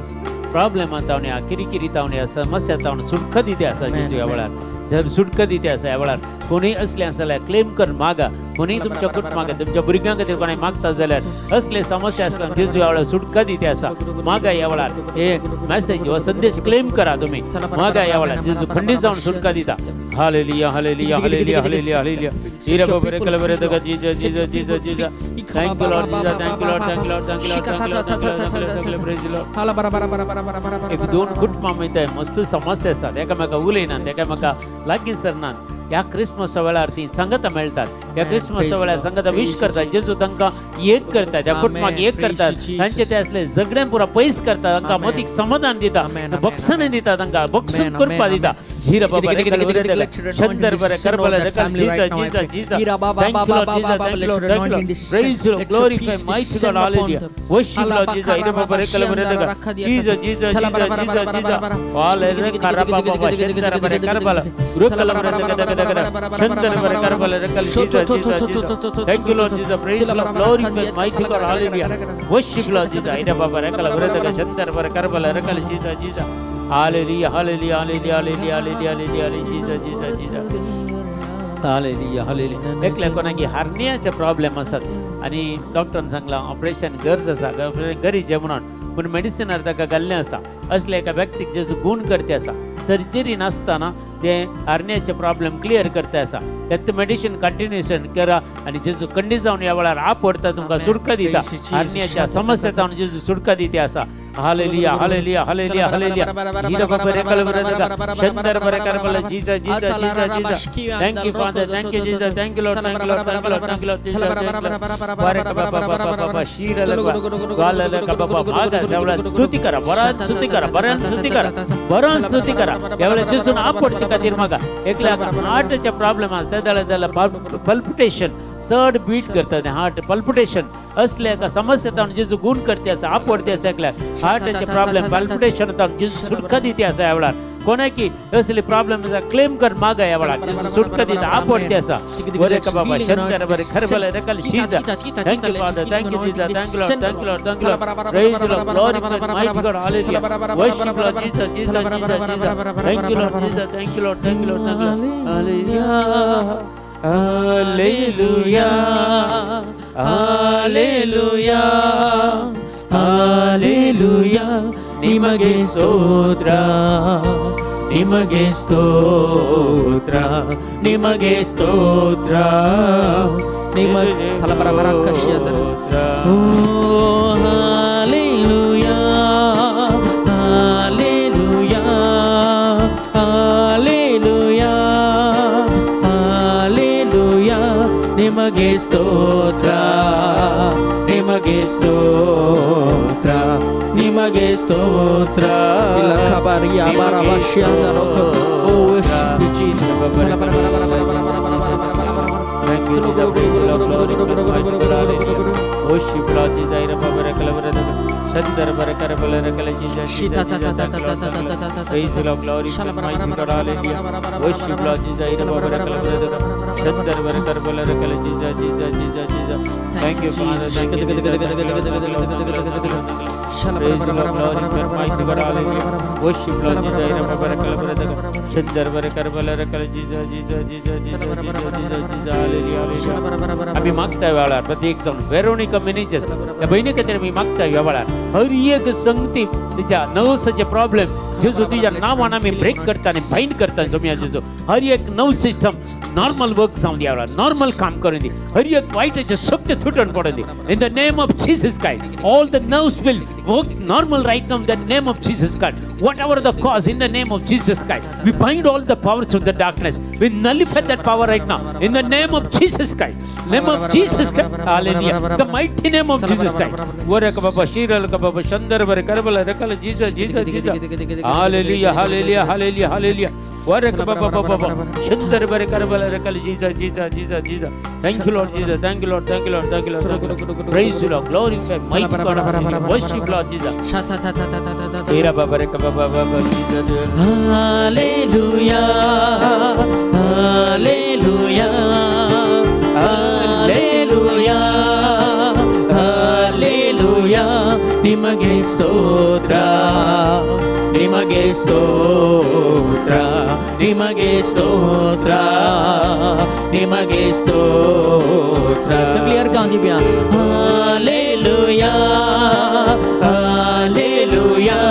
प्रॉब्लेमा तावन, ह्या किरिकिरी तावन, ह्या समस्या तावन सुटका दिते आसा जेजू ह्या वेळार. जर सुटका दिते आसा ह्या वेळार. कोणूय असलें आसा जाल्यार क्लेम कर मागा. कोणूय तुमच्या कुटुंबाक, तुमच्या भुरग्यां खातीर कोणाय मागता जाल्यार, असले समस्या आसल्यार जेजू ह्या वेळार सुटका दिते आसा. मागा ह्या वेळार. हे मॅसेज हो संदेश क्लेम करा तुमी. मागा ह्या वेळार. जेजू खंडीत जावन सुटका दिता. Hallelujah, hallelujah, hallelujah, hallelujah, hallelujah. Hira बाबा कलबरे दगा. Jesus, Jesus, Jesus, Jesus. Thank you Lord Jesus, thank you Lord, thank you Lord, thank you Lord, thank you Lord, thank you Lord, thank you Lord. Praise Lord. हाला बरा बरा बरा बरा बरा बरा बरा. एक दोन कुटुंबां मदीं मस्त समस्या आसात, एकामेका उलयनात, एकामेका लागीं सरनात. ह्या क्रिसमसा वेळार ती संगता मेळटात. ह्या क्रिसमसा वेळार संगता विश करतात. जेजू तांकां एक करतात, ह्या कुटुंबाक एक करतात. तांचे ते असले झगडें पुरा पयस करतात. तांकां मतीक समाधान दिता, बक्षणें दिता, तांकां बक्षण करपा दिता. हिरा बाबा शंकर बरे करबला रेकल. जीजा, जीजा, जीजा. Thank you Lord Jesus, thank you Lord, thank you Lord. Praise Lord, glorify mighty God, hallelujah. Worship Lord Jesus. हिरा बाबा रेकल बरे दगा. जीजा, जीजा, जीजा, जीजा, जीजा. हालेलुया. करबा बाबा शंकर बरे करबला रुकल बरे दगा दगा दगा शंकर बरे करबला रेकल. जीजा, जीजा, जीजा. Thank you Lord Jesus. Praise Lord, glorify mighty God, hallelujah. Worship Lord Jesus. हिरा बाबा रेकल बरे दगा शंकर बरे करबला रेकल. जीजा, जीजा. Hallelujah, hallelujah, hallelujah, hallelujah, hallelujah, hallelujah. जीजा, जीजा, जीजा. Hallelujah, hallelujah. एकल्या कोणाक हार्नियाचे प्रॉब्लेम आसात आनी डॉक्टरान सांगलां ऑपरेशन गरज आसा, ऑपरेशन गरजेचें म्हणून, पूण मेडिसिनार ताका घाल्लें आसा. असल्या एका व्यक्तीक जेजू गूण करते आसा. सर्जरी नासतना ते हार्नियाचे प्रॉब्लेम क्लियर करते आसा. तें मेडिसिन कंटिन्युएशन करा आनी जेजू खंडीत जावन ह्या वेळार आपडता, तुमकां सुटका दिता. हार्नियाच्या समस्या जावन जेजू सुटका दिते आसा. Hallelujah, hallelujah, hallelujah, hallelujah. Jesus, Jesus, Jesus, Jesus. Thank you, Father. Thank you, Jesus. Thank you, Lord. Thank you, Lord. Thank you, Lord. Thank you, Lord. Jesus, thank you, Lord. स्तुती करा, बरान स्तुती करा, बरान स्तुती करा, बरान स्तुती करा. यावेळी जेजून आपडचे खातीर म्हाका एकल्या हार्टचे प्रॉब्लेम आसता जाल्यार जाल्यार पल्पिटेशन चड बीट करता तें हार्ट पल्पिटेशन असले एका समस्या ताणें जेजू गुण करते आसा, आपडते आसा. एकल्या हार्टाचे प्रॉब्लेम पल्पिटेशन ताणें जेजू सुटका दिती आसा. ह्या वेळार कोणाकी असली प्रॉब्लेम आसा, क्लेम कर मागा. ह्या वेळार जेजू सुटका दिता, आपडते आसा. बरें का बाबा शंकर बरें खरबले रेकल Jesus. Thank you, Father. Thank you, Jesus. Thank you, Lord. Thank you, Lord. Thank you, Lord. Praise the Lord. Glory to the mighty God. Hallelujah. Worship Lord Jesus, Jesus, Jesus, Jesus. Thank you, Lord Jesus. Thank you, Lord. Thank you, Lord. Thank you, Lord. Hallelujah. Hallelujah. Hallelujah. Hallelujah. ನಿಮಗೆ ಸ್ತೋತ್ರ, ನಿಮಗೆ ಸ್ತೋತ್ರ, ನಿಮಗೆ ಸ್ತೋತ್ರ, ನಿಮಗೆ ತಲಬರ ಓ ಹಾಲೆಲೂಯಾ, ಹಾಲೆಲೂಯಾ, ಹಾಲೆಲೂಯಾ, ಹಾಲೆಲೂಯಾ. ನಿಮಗೆ ಸ್ತೋತ್ರ, ನಿಮಗೆ ಸ್ತೋತ್ರ, ನಿಮಗೆ ಸ್ತೋತ್ರ. ಇಲ್ಲ ಕಬರಿಯ ಬರಬಶಿಯಂದ. Oh, worship you, Jesus. ತಲಬರ ಬರ ಬರ ಬರ ಬರ ಬರ ಬರ ಬರ ಬರ ಬರ ಬರ. Thank you, Jesus. Worship Lord Jesus. Irapa barakala barakala. Shandar barakara barakala Jesus. Shita ta ta ta ta ta ta ta ta ta. Praise the Lord, glory to the mighty God. Hallelujah. Worship Lord Jesus. Irapa barakala barakala. Shandar barakara barakala Jesus, Jesus, Jesus, Jesus. Thank you, Father. Thank you, Jesus. Thank you, Lord. Thank you, Lord. Thank you, Lord. Thank you, Lord. Praise the Lord, glory to the mighty God. Hallelujah. Worship Lord Jesus. Irapa barakala barakala. Shandar barakara barakala Jesus, Jesus, Jesus, Jesus, Jesus, Jesus, Jesus. Hallelujah, hallelujah. आम्ही मागता वेळार प्रत्येक जाण वेरोनिका मेनेजस त्या बहिणी खातीर आमी मागता ह्या वेळार हर एक संगती तिच्या नर्वसाचे प्रॉब्लेम जेजू तिच्या नांवान आमी ब्रेक करता आनी बाइंड करता. जमया जेजू, हर एक नर्व सिस्टम नॉर्मल वर्क जावन दी, ह्या वेळार नॉर्मल काम करून दी. हर एक वायटाचे शक्ती तुटून पडून दी. In the name of Jesus Christ, all the nerves will work normal right now in the name of Jesus Christ. Whatever the cause, in the name of Jesus Christ, we bind all the powers of the darkness. We nullify that power right now in the name of Jesus Christ. Name of Jesus Christ. Hallelujah. The mighty name of Jesus Christ. Waraka Baba, Shiralaka Baba, Chandar Bare Karbala, Rekala, Jesus, Jesus, Jesus. Hallelujah, hallelujah, hallelujah, hallelujah. Waraka Baba Baba Baba, Chandar Bare Karbala, Rekala, Jesus, Jesus, Jesus, Jesus. Thank you, Lord Jesus. Thank you, Lord. Thank you, Lord. Thank you, Lord. Thank you, Lord. Praise you, Lord. Glorify mighty God. Hallelujah. Worship Lord Jesus. Hira Baba Reka Baba Baba Jesus. Hallelujah, hallelujah, hallelujah, hallelujah. ನಿಮಗೆ ಸ್ತೋತ್ರ, ನಿಮಗೆ ಸ್ತೋತ್ರ, ನಿಮಗೆ ಸ್ತೋತ್ರ, ನಿಮಗೆ ಸ್ತೋತ್ರ. सगळी अर्कां Divya. Hallelujah, hallelujah,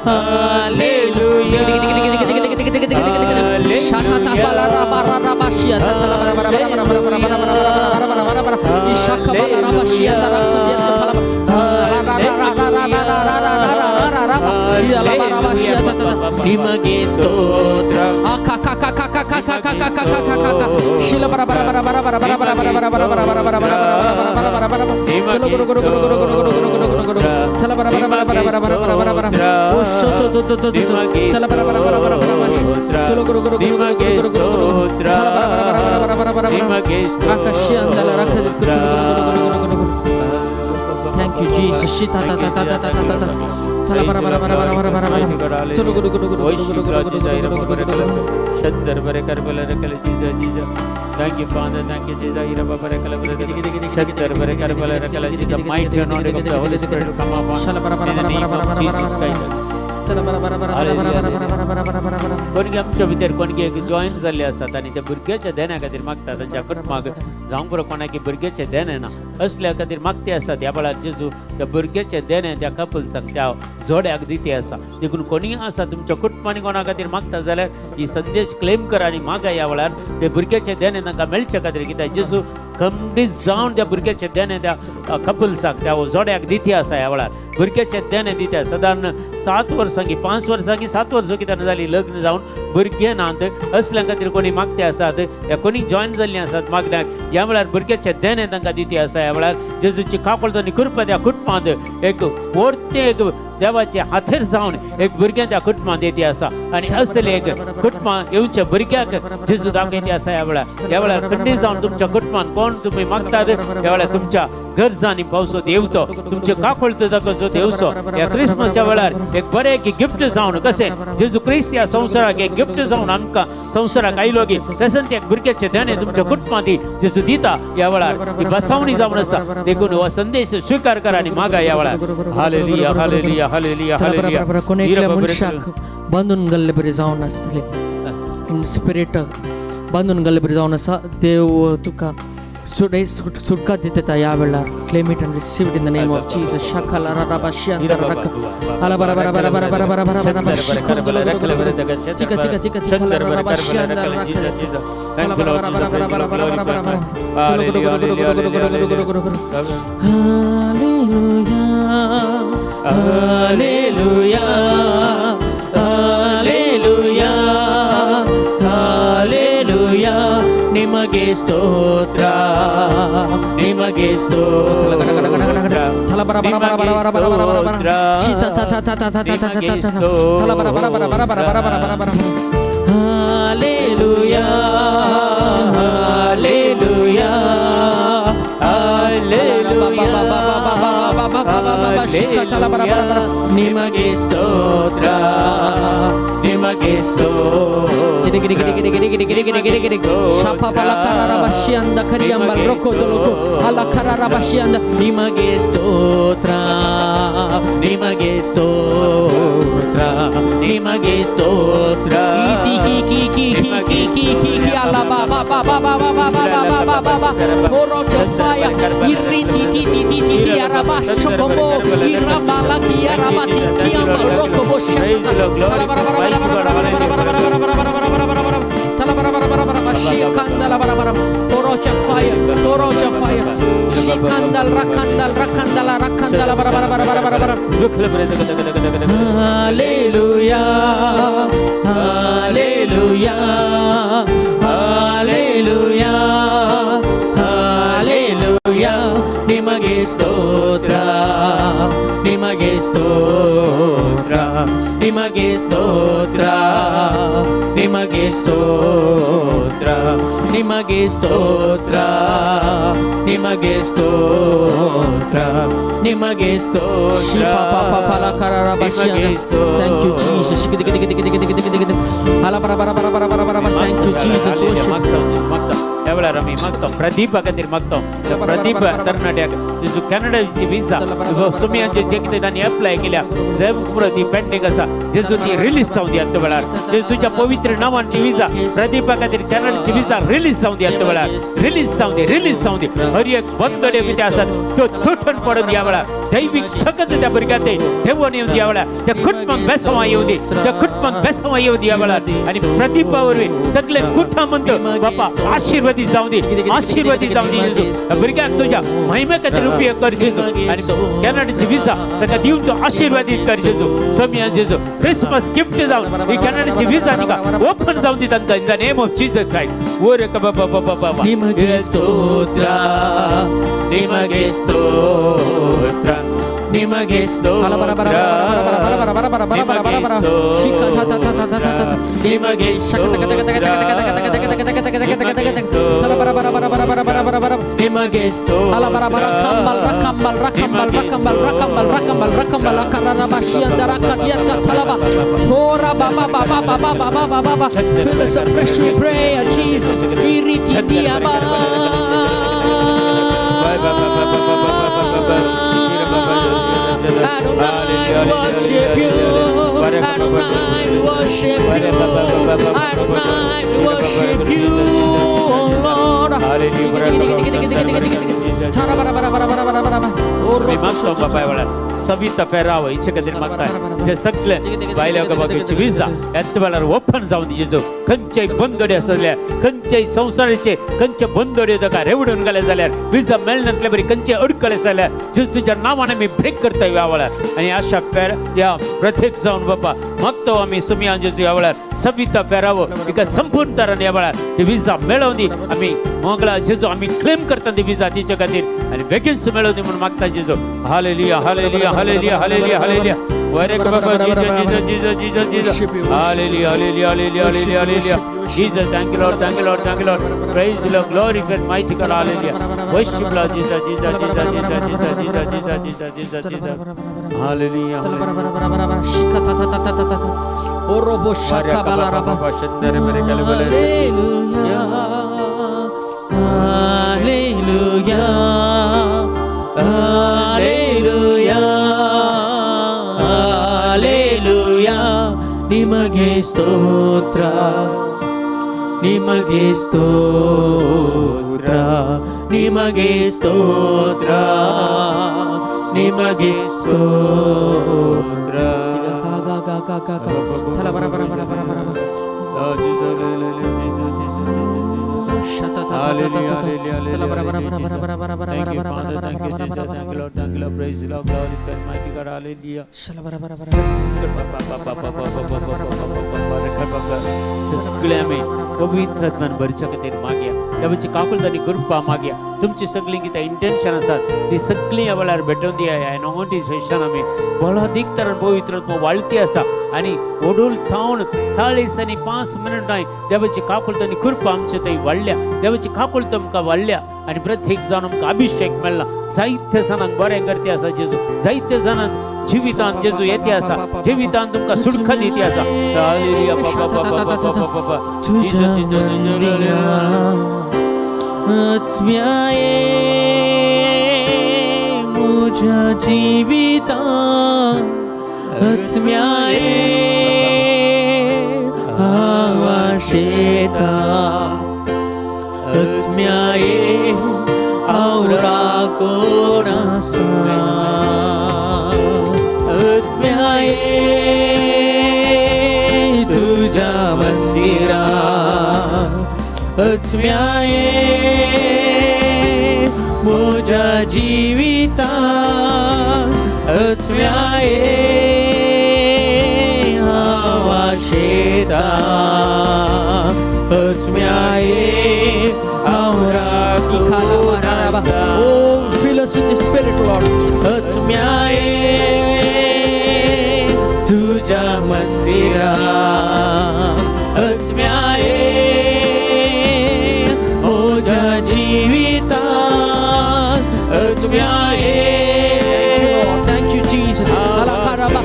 hallelujah. Shata ನಿಮಗೆ ಸ್ತೋತ್ರ. ಶಿಲ ಬರ ಬರ ಬರ ಬರ ಬರ ಬರ ಬರ ಬರ ಬರ ಬರ ಬರ ಬರ ಬರ ಬರ ಬರ ಬರ ಬರ ಬರ ಬರ ಚಲೋ ಗುರು ಗುರು ಗುರು ಗುರು ಗುರು ಗುರು ಗುರು ಗುರು ಗುರು ಚಲ ಬರ ಬರ ಬರ ಬರ ಬರ ಬರ ಬರ ಬರ ಬರ ಓ ಶೋ ತೋ ತೋ ತೋ ತೋ ಚಲ ಬರ ಬರ ಬರ ಬರ ಬರ ಬರ ಚಲೋ ಗುರು ಗುರು ಗುರು ಗುರು ಗುರು ಗುರು ಗುರು ಗುರು ಚಲ ಬರ ಬರ ಬರ ಬರ ಬರ ಬರ ಬರ ಬರ ರಕಶಿಯಂದಲ ರಖ ಗುರು ಗುರು ಗುರು ಗುರು ಗುರು ಗುರು. Thank you, Jesus. Shita ta ta ta ta ta ta ta. Tala bara bara bara bara bara bara bara. Chalo guru guru guru guru guru guru guru guru guru guru guru. Chandar bare karbala rakala Jesus, Jesus. Thank you, Father. Thank you, Jesus. Ira baba rakala Chandar bare karbala rakala Jesus. Mighty anointing of the Holy Spirit to come upon Shala bara bara in the bara name bara of bara bara Jesus bara. Christ. चला bara bara bara bara bara bara bara bara bara bara bara. कोणगी आमच्या भितर कोणगी एक जॉईन जाल्ले आसात आनी त्या भुरग्याच्या देण्या खातीर मागता. तांच्या कुटुंबाक जावंक पुरो कोणाकी भुरग्याचें देणें ना, असल्या खातीर मागते आसात. ह्या वेळार जेजू त्या भुरग्याचें देणें त्या कपल्सांक, त्या जोड्याक दिते आसा. देखून कोणीय आसा तुमच्या कुटुंबांनी कोणा खातीर मागता जाल्यार ही संदेश क्लेम करा आनी मागा ह्या वेळार ते भुरग्याचें देणें तांकां मेळचे खातीर, कित्याक जेजू खंडीत जावन त्या भुरग्याचे देणे त्या कपल्साक त्या जोड्याक दिती आसा. ह्या वेळार भुरग्याचे देणे दिता. सादारण 7 वर्सां की 5 वर्सां की 7 वर्सां की ताणें जाली लग्न जावन भुरगे नात. असल्या खातीर कोणी मागते आसात या कोणी जॉयन जाल्लीं आसात मागण्याक. ह्या वेळार भुरग्याचे देणे तांकां दिती आसा. ह्या वेळार जेजूची काकूळट आनी कृपा त्या कुटुंबांत एक वर्ते एक देवाचे हातेर जावन एक भुरगें त्या कुटुंबांत येती आसा आनी असले एक कुटुंबां येवच्या भुरग्याक जेजू दाखयती आसा. ह्या वेळार, ह्या वेळार खंडीत जावन तुमच्या कुटुंबान कोण तुमी मागतात, ह्या वेळार तुमच्या गरजांनी पावसो देवतो, तुमचे काकूळट दाखोवचो देवचो. ह्या क्रिसमसच्या वेळार एक बरें एक गिफ्ट जावन कशें जेजू क्रिस्त ह्या संवसाराक एक गिफ्ट जावन आमकां संवसाराक आयलो की तशेंच एक भुरग्याचे देणे तुमच्या कुटुंबांत जेजू दिता. ह्या वेळार ही बसावणी जावन आसा. देखून हो संदेश स्विकार करा आनी मागा ह्या वेळार. हालेलुया, हालेलुया, हालेलुया, चला बरं. हालेलुया. बरं, कोण एकल्या मनशाक बांदून गेल्ले बरी जावन आसतले, इन स्पिरीट बांदून गेल्ले बरी जावन आसा, देव तुका सुडे सुटका दिता ह्या वेळार. Claim it and receive it in the name of Jesus. शकला रबा शियंदर रक अला बरा बरा बरा बरा बरा बरा बरा बरा चिका चिका चिका चिका रबा शियंदर रक अला बरा बरा बरा बरा बरा बरा बरा बरा चलो गुरु गुरु गुरु गुरु गुरु गुरु गुरु गुरु गुरु. Hallelujah, Hallelujah, Hallelujah, Hallelujah. ನಿಮಗೆ ಸ್ತೋತ್ರ, ನಿಮಗೆ ಸ್ತೋತ್ರ. ಥಲ ಬರ ಬರ ಬರ ಬರ ಬರ ಬರ ಬರ ಬರ ಬರ ಶೀತ ತ ತ ತ ತ ತ ತ ತ ತ ತ ಥಲ ಬರ ಬರ ಬರ ಬರ ಬರ ಬರ ಬರ ಬರ ಬರ. Hallelujah, Hallelujah, ನಿಮಗೆ ಸ್ತೋತ್ರ, ನಿಮಗೆ ಸ್ತೋತ್ರ. ನಿಮಗೆ ಸ್ತೋತ್ರ, ನಿಮಗೆ ಸ್ತೋತ್ರ, ನಿಮಗೆ ಸ್ತೋತ್ರ. ಇತಿ ಹಿ ಕಿ ಕಿ ಹಿ ಕಿ ಕಿ ಕಿ ಕಿ ಅಲ್ಲ ಬಾ ಬಾ ಬಾ ಬಾ ಬಾ ಬಾ ಬಾ ಬಾ ಬಾ ಬಾ ಬಾ ಬಾ. Pour out your fire. Irri ti ti ti ti ti ti araba shokombo irabala ki arabati ki ambal rokobo shatata bara bara bara bara bara bara bara bara bara bara bara bara bara bara bara tala bara bara bara bara shikandala bara bara. Pour out your fire, pour out your fire. Shikandal rakandal rakandala rakandala bara bara bara bara bara bara. Hallelujah, Hallelujah, Hallelujah, Hallelujah. ನಿಮಗೆ ಸ್ತೋತ್ರ, ನಿಮಗೆ ಸ್ತೋತ್ರ, ನಿಮಗೆ ಸ್ತೋತ್ರ, ನಿಮಗೆ ಸ್ತೋತ್ರ, ನಿಮಗೆ ಸ್ತೋತ್ರ, ನಿಮಗೆ ಸ್ತೋತ್ರ, ನಿಮಗೆ ಸ್ತೋತ್ರ. Thank you Jesus. Thank you Jesus. ह्या वेळार आमी मागता प्रदीपा खातीर मागता. प्रदीप तरणाट्याक जेजू कॅनडाची विजा सुमयांचे जे कितें तांणी एप्लाय केल्या पुरो ती पेंडींग आसा. जेजू ती रिलीज जावं दी आतां वेळार. जेजू तुज्या पवित्र नांवान ती विजा प्रदीपा खातीर कॅनडाची विजा रिलीज जावं दी आतां वेळार. रिलीज जावं दी, रिलीज जावं दी. हर एक बंदडे कितें आसात त्यो तुटून पडून ह्या वेळार दैवीक शकत त्या भुरग्याक ते देवून येवन ह्या वेळार त्या कुटुंबाक बेसवां येवं दी, त्या कुटुंबाक बेसवां येवं दी ह्या वेळार. आनी प्रदीपा वरवीं सगळे कुटुंब म्हणतो बापा आशीर्वादी जावं दी, आशीर्वादी जावं दी जेजू. भुरग्याक तुज्या महिमे खातीर उपयोग कर जेजू आनी कॅनडाची विजा ताका दिवन तूं आशीर्वादीत कर जेजू. सोमिया जेजू क्रिसमस गिफ्ट जावन ही कॅनडाची विजा तिका ओपन जावं दी तांकां in the name of Jesus Christ. ओर बाबा बाबा बाबा. ನಿಮಗೆ ಸ್ತೋತ್ರ, ನಿಮಗೆ ಸ್ತೋತ್ರ, ನಿಮಗೆ ಸ್ತೋತ್ರ, ನಿಮಗೆ ನಿಮಗೆ Fill us afresh, we pray, Jesus. Iriti diaba. Adonai, worship you. Adonai, worship worship you. Adonai, we worship you, O Lord. मी मागतो बापा वेळार सविता फेराव इच्छे खातीर मागता जे सगळे भायल्या बाबाची विजा येत वेळार ओपन जावन जेजू खंयचेय बंदोडे आसले खंयचेय संवसाराचे खंयचे बंदोडे ताका रेवडून घाले जाल्यार विजा मेळनातले बरी खंयचे अडकले जाल्यार जेजू तुज्या नांवान आमी ब्रेक करता ह्या वेळार आनी आशा फेर ह्या प्रत्येक जावन बाबा मागतो आमी सुमया जेजू ह्या वेळार सविता फेरावो तिका संपूर्ण तरान ह्या वेळार ती विजा मेळोवन दी आमी मोगला जेजू आमी क्लेम करता ती विजा तिच्या खातीर आनी बेगीन मेळोवन दी म्हणून मागता जेजू. Hallelujah hallelujah hallelujah hallelujah hallelujah. वरे बाबा Jesus Jesus Jesus Jesus. Hallelujah hallelujah hallelujah hallelujah hallelujah. Jesus, thank you Lord, thank you Lord, thank you Lord. Praise the Lord, glory and mighty God, hallelujah. Worship Lord Jesus, Jesus, Jesus, Jesus, Jesus, Jesus, Jesus, Jesus, Jesus. Hallelujah. Hallelujah, hallelujah, hallelujah, hallelujah. ನಿಮಗೆ ಸ್ತೋತ್ರ, ನಿಮಗೆ ಸ್ತೋತ್ರ, ನಿಮಗೆ ಸ್ತೋತ್ರ, ನಿಮಗೆ ಸ್ತೋತ್ರ. ಗ ಗ ಗ ಗ ಗ ಥಲ ಬರ ಬರ ಬರ ಬರ ಬರ ಬರ. ಶತ ತ ತ ತ ತ ತ ಥಲ ಬರ ಬರ ಬರ ಬರ ಬರ ಬರ ಬರ ಬರ ಬರ ಬರ ಬರ ಬರ ಬರ ಬರ ಬರ. ಶಲ ಬರ ಬರ ಬರ. सगळे आमी पवित्र आत्मान भरच्या खातीर मागया देवाची काकुळट आनी कृपा मागया. तुमची सगळीं कितें इंटेन्शन आसात ती सगळीं ह्या वेळार भेटोवन दिया. ह्या नोवंटी सेशन आमी बळादीक तरान पवित्र आत्मा वाळती आसा आनी ओडूल थावन 40 आनी 5 मिनटां देवाची काकुळट आनी कृपा आमचे थंय वाडल्या. देवाची काकुळट आमकां वाडल्या आनी प्रत्येक जाण आमकां अभिशेक मेळ्ळा. जायते जाणांक बरें करते आसा जेजू, जायते जाणांक जिवितांत जेजू येते आसा, जिवितांत तुमकां सुटका दिती आसा. हालेलुया बाबा बाबा बाबा बाबा. तुझ्या मंदिरात आत्म्याये मुझ्या जिवितांत आत्म्याये आवाशेता आत्म्याये आवरा कोण आसा आत्म्याये तुझ्या मंदिरात आत्म्याये म्हज्या जिवितांत आत्म्याये आवाशेता आत्म्याये आवरा. Oh, fill us with the Spirit, Lord. आत्म्याये तुझ्या मंदिरात आत्म्याये म्हज्या जिवितांत आत्म्याये. Thank you, Lord. Thank you, Jesus. Alakaraba.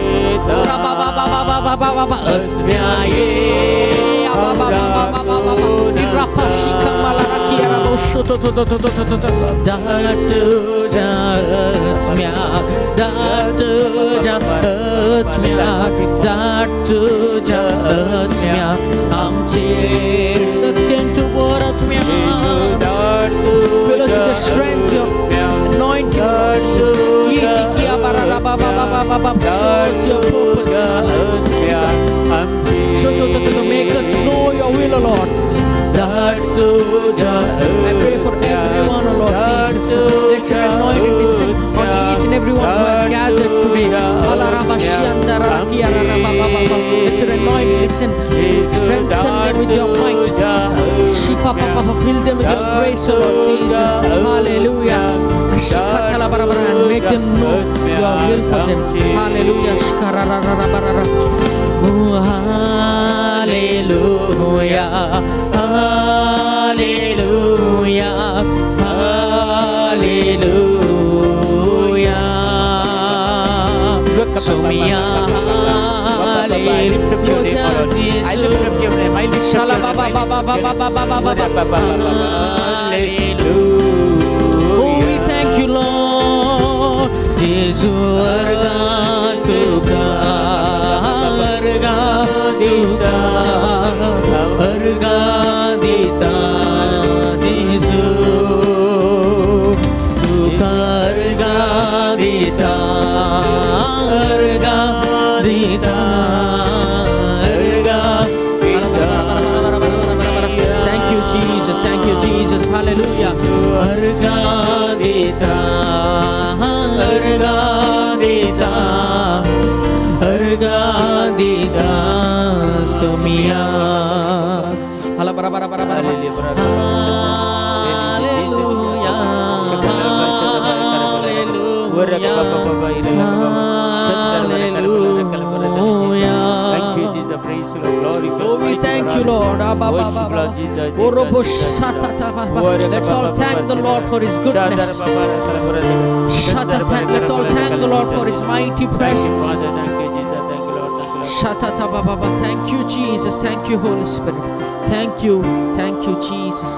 Rabababababababa. आत्म्याये. Abababababababa. Irafa shikamalarakia rabo shoto to to to to to to. दाट तुझ्या आत्म्याक, दाट तुझ्या आत्म्याक, दाट तुझ्या आत्म्याक आमचेर सत्यान तूं वर आत्म्याक. Fill us with the strength, your anointing, Lord Jesus. Itikia bararabababababa. Show us your purpose in our life. Show to, to, to, to make us know your will, O Lord. That I pray for everyone, O Lord Jesus. Let your anointing descend on each and everyone who has gathered today. Let your anointing descend. Strengthen them with your might. Shipapapapa. Fill them with your grace, O Lord Jesus. Hallelujah. And make them know your will for them. Hallelujah. Shikararararabarara. Oh, hallelujah. Hallelujah. Hallelujah. Sumia. Hallelujah. Jesus. Hallelujah. Oh, we thank you, Lord. Jesus, तुका अर्गा तुका अर्गां दिता जेजू, तुका अर्गां दिता, अर्गां दिता, अर्गां. Thank you, Jesus. Thank you, Jesus. Hallelujah. अर्गां दिता, अर्गां दिता, अर्गां दिता सोमिया. Hala bara bara bara bara bara. Hallelujah. Hallelujah. Hallelujah. Thank you, Jesus. Praise the Lord. Glory. Oh, we thank you, Lord. Abba, ba, ba, ba. Oh, robo, shata, ta, ba, ba. Let's all thank the Lord for His goodness. Shata, let's all thank the Lord for His mighty presence. Thank you, Jesus. Thank you, Lord. Thank you, Lord. Shata, ta, ba, ba, ba. Thank you, Jesus. Thank you, Holy Spirit. Thank you. Thank you, Jesus.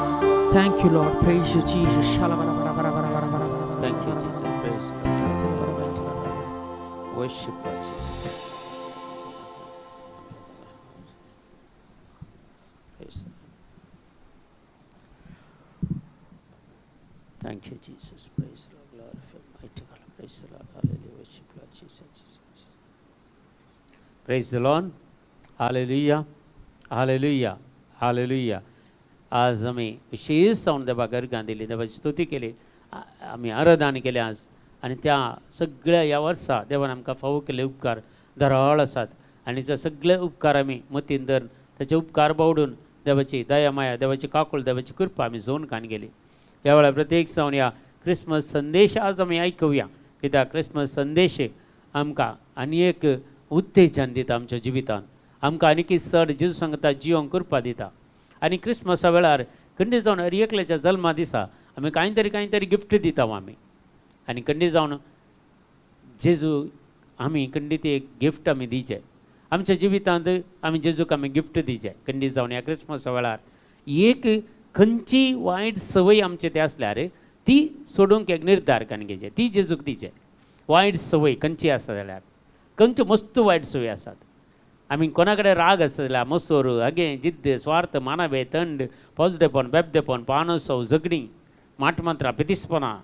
Thank you, Lord. Praise you, Jesus. Shala, bara, bara, bara, bara, bara, bara, bara, Thank you, bara, Jesus. Praise the Lord. Worship Lord Jesus. Praise the Lord. Thank you, Jesus. Praise the Lord. Glorify mighty God. Praise the Lord. Hallelujah. Worship Lord Jesus. Jesus. Jesus. Praise the Lord. Hallelujah. Hallelujah. Hallelujah. आज आमी विशेष जावन देवाक अर्गां दिली, देवाची स्तुती केली, आमी आराधना केली आज. आनी त्या सगळ्या ह्या वर्सा देवान आमकां फावो केल्ले उपकार धराळ आसात आनी ते सगळे उपकार आमी मतीन धरून ताचे उपकार बावडून देवाची दया माया, देवाची काकूळ, देवाची कृपा आमी जोन कान गेली. ह्या वेळार प्रत्येक जावन ह्या क्रिसमस संदेश आज आमी आयकुया, कित्याक क्रिसमस संदेश आमकां आनी एक उत्तेजन दिता आमच्या जिवितांत, आमकां आनीक चड जेजू सांगता जिवंक कृपा दिता. आनी क्रिसमसा वेळार खंडीत जावन हर एकल्याच्या जल्मा दिसा आमी कांय तरी कांय तरी गिफ्ट दिता आमी. आनी खंडीत जावन जेजू आमी खंडीत एक गिफ्ट आमी दिवचें आमच्या जिवितांत, आमी जेजूक आमी गिफ्ट दिवचें. खंडीत जावन ह्या क्रिसमसा वेळार एक खंयची वायट संवय आमचे ते आसल्यार ती सोडूंक एक निर्धार करून घेवचें, ती जेजूक दिवचें. वायट संवय खंयची आसा जाल्यार, खंयच्यो मस्त वायट संवय आसात, आमी कोणा कडेन राग आसा जाल्यार, मसोर, अगें, जिद्द, स्वार्थ, मानाबे, थंड, पोजडेपण, बेबदेपण, पानसो, झगडीं, माटमात्रां, पितिसपणां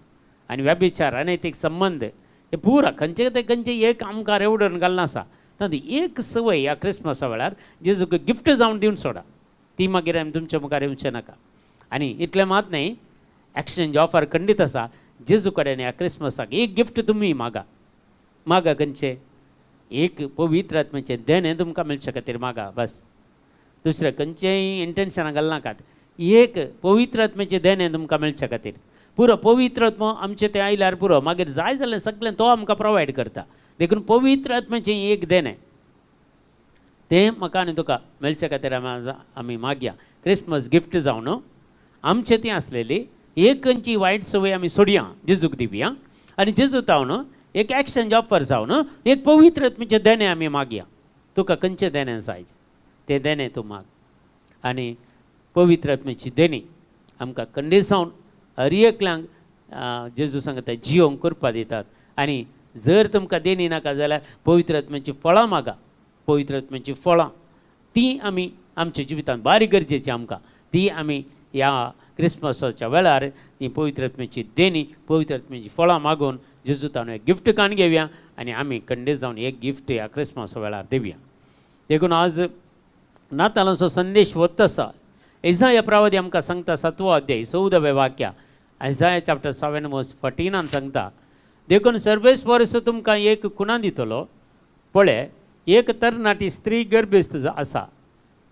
आनी व्यभिचार, अनैतीक संबंद, हे पुरा खंयचे ते खंयचे एक आमकां रेवडून घालना आसा. तातूंत एक संवय ह्या क्रिसमसा वेळार जेजूक गिफ्ट जावन दिवन सोडा, ती मागीर आमी तुमच्या मुखार येवचें नाका. आनी इतलें मात न्हय, एक्सचेंज ऑफर खंडीत आसा. जेजू कडेन ह्या क्रिसमसाक एक गिफ्ट तुमी मागा. मागा खंयचें? एक पवित्र आत्म्याचें देणें तुमकां मेळचे खातीर मागा, बस. दुसरें खंयचेंय इंटेन्शनां घालनाकात. एक पवित्र आत्म्याचें देणें तुमकां मेळचे खातीर पुरो. पवित्र आत्मो आमचें तें आयल्यार पुरो, मागीर जाय जाल्यार सगळें तो आमकां प्रोवायड करता. देखून पवित्र आत्म्याचें एक देणें तें म्हाका आनी तुका मेळचे खातीर आमी आज आमी मागया. क्रिसमस गिफ्ट जावन आमचें ती आसलेली एक खंयची वायट संवय आमी सोडया, जेजूक दिवया. आनी जेजू जावन एक एक्सचेंज ऑफर जावन एक पवित्र आत्म्याचें देणें आमी मागया. तुका खंयचें देणें जाय तें देणें तूं माग. आनी पवित्र आत्म्याची देणी आमकां खंडीत जावन हर एकल्यांक जेजू सांगता जियोंक करपा दितात. आनी जर तुमकां देणी नाका जाल्यार पवित्र आत्म्याची फळां मागा. पवित्र आत्म्याची फळां ती आमी आमच्या जिवितांत बारीक गरजेची आमकां, ती आमी ह्या क्रिसमसाच्या वेळार ही पवित्र आत्म्याची देणी, पवित्र आत्म्याची फळां मागून जेजू ताणून एक गिफ्ट काण घेवया आनी आमी खंडीत जावन एक गिफ्ट ह्या क्रिसमसा वेळार दिवया. देखून आज नातालांचो संदेश वत आसा. इजाया प्रवादी आमकां सांगता सातवो अध्याय 14वें वाक्या, आयजाया चॅप्टर 7 वर्स 14 सांगता, देखून सर्वेस्पर तुमकां एक खुणा दितलो, पळय एक तरणाटी स्त्री गर्भेस्त आसा,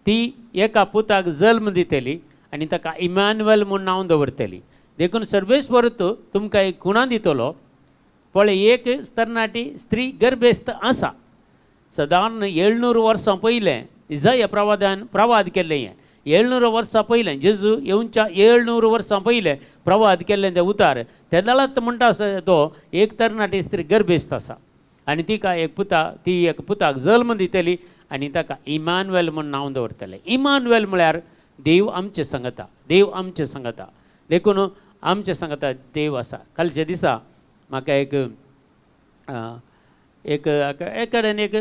ती एका पुताक जल्म दितली आनी ताका इमानुएल म्हूण नांव दवरतली. देखून सर्वेस्पर तुमकां एक खुणा दितलो, पळय एक तरणाटी स्त्री गर्भेस्त आसा. सदान 700 वर्सां पयलें इजाया प्रवादान प्रवाद केल्लें हें. 700 वर्सां पयलें जेजू येवच्या 700 वर्सां पयलें प्रवाद केल्लें तें उतार. तेदळात म्हणटा आसा तो एक तरणाटी स्त्री गर्भेस्त आसा आनी तिका एक पुता, ती एक पुताक जल्म दितली आनी ताका इमानुएल म्हूण नांव दवरतलें. इमानुएल म्हळ्यार देव आमचे सांगता, देव आमचे सांगता. देखून आमचे सांगता देव आसा. कालच्या दिसा म्हाका एक एक एक कडेन एक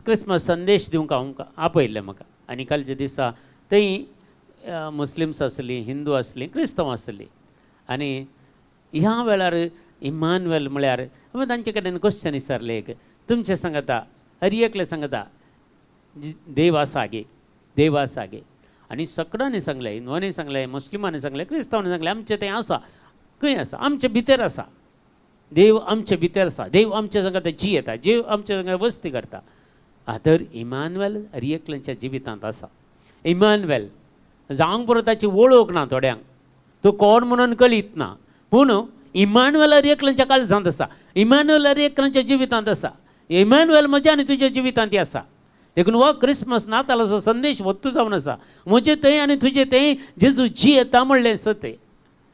क्रिसमस संदेश दिवंक हांव आपयल्लें म्हाका आनी कालच्या दिसा थंय मुस्लिम्स आसलीं, हिंदू आसलीं, क्रिस्तांव आसलीं. आनी ह्या वेळार इमानुएल म्हळ्यार हांवें तांचे कडेन क्वेश्चन विचारलें एक, तुमचें सांगता हर एकलें सांगता देव आसा गे, देव आसा गे? आनी सगळ्यांनी सांगलें, हिंदवांनी सांगलें, मुस्लिमांनी सांगलें, क्रिस्तांवांनी सांगलें, आमचें तें आसा. खंय आसा? आमचे भितर आसा. देव आमचे भितर आसा, देव आमच्या संगात जियेता, देव आमच्या संगात वस्ती करता. तर इमानुएल हर एकल्याच्या जिवितांत आसा. इमानुएल जावंक पुरो ताची वळख ना थोड्यांक, तो कोण म्हणून कळीत ना, पूण इमानुएल हर एकल्याच्या काळजांत आसा, इमानुएल हर एकल्याच्या जिवितांत आसा, इमानुएल म्हज्या आनी तुज्या जिवितांत आसा. देखून हो क्रिसमस नातालाचो संदेश वत्तू जावन आसा, म्हजे थंय आनी तुजे थंय जेजू जियेता म्हणलें सत.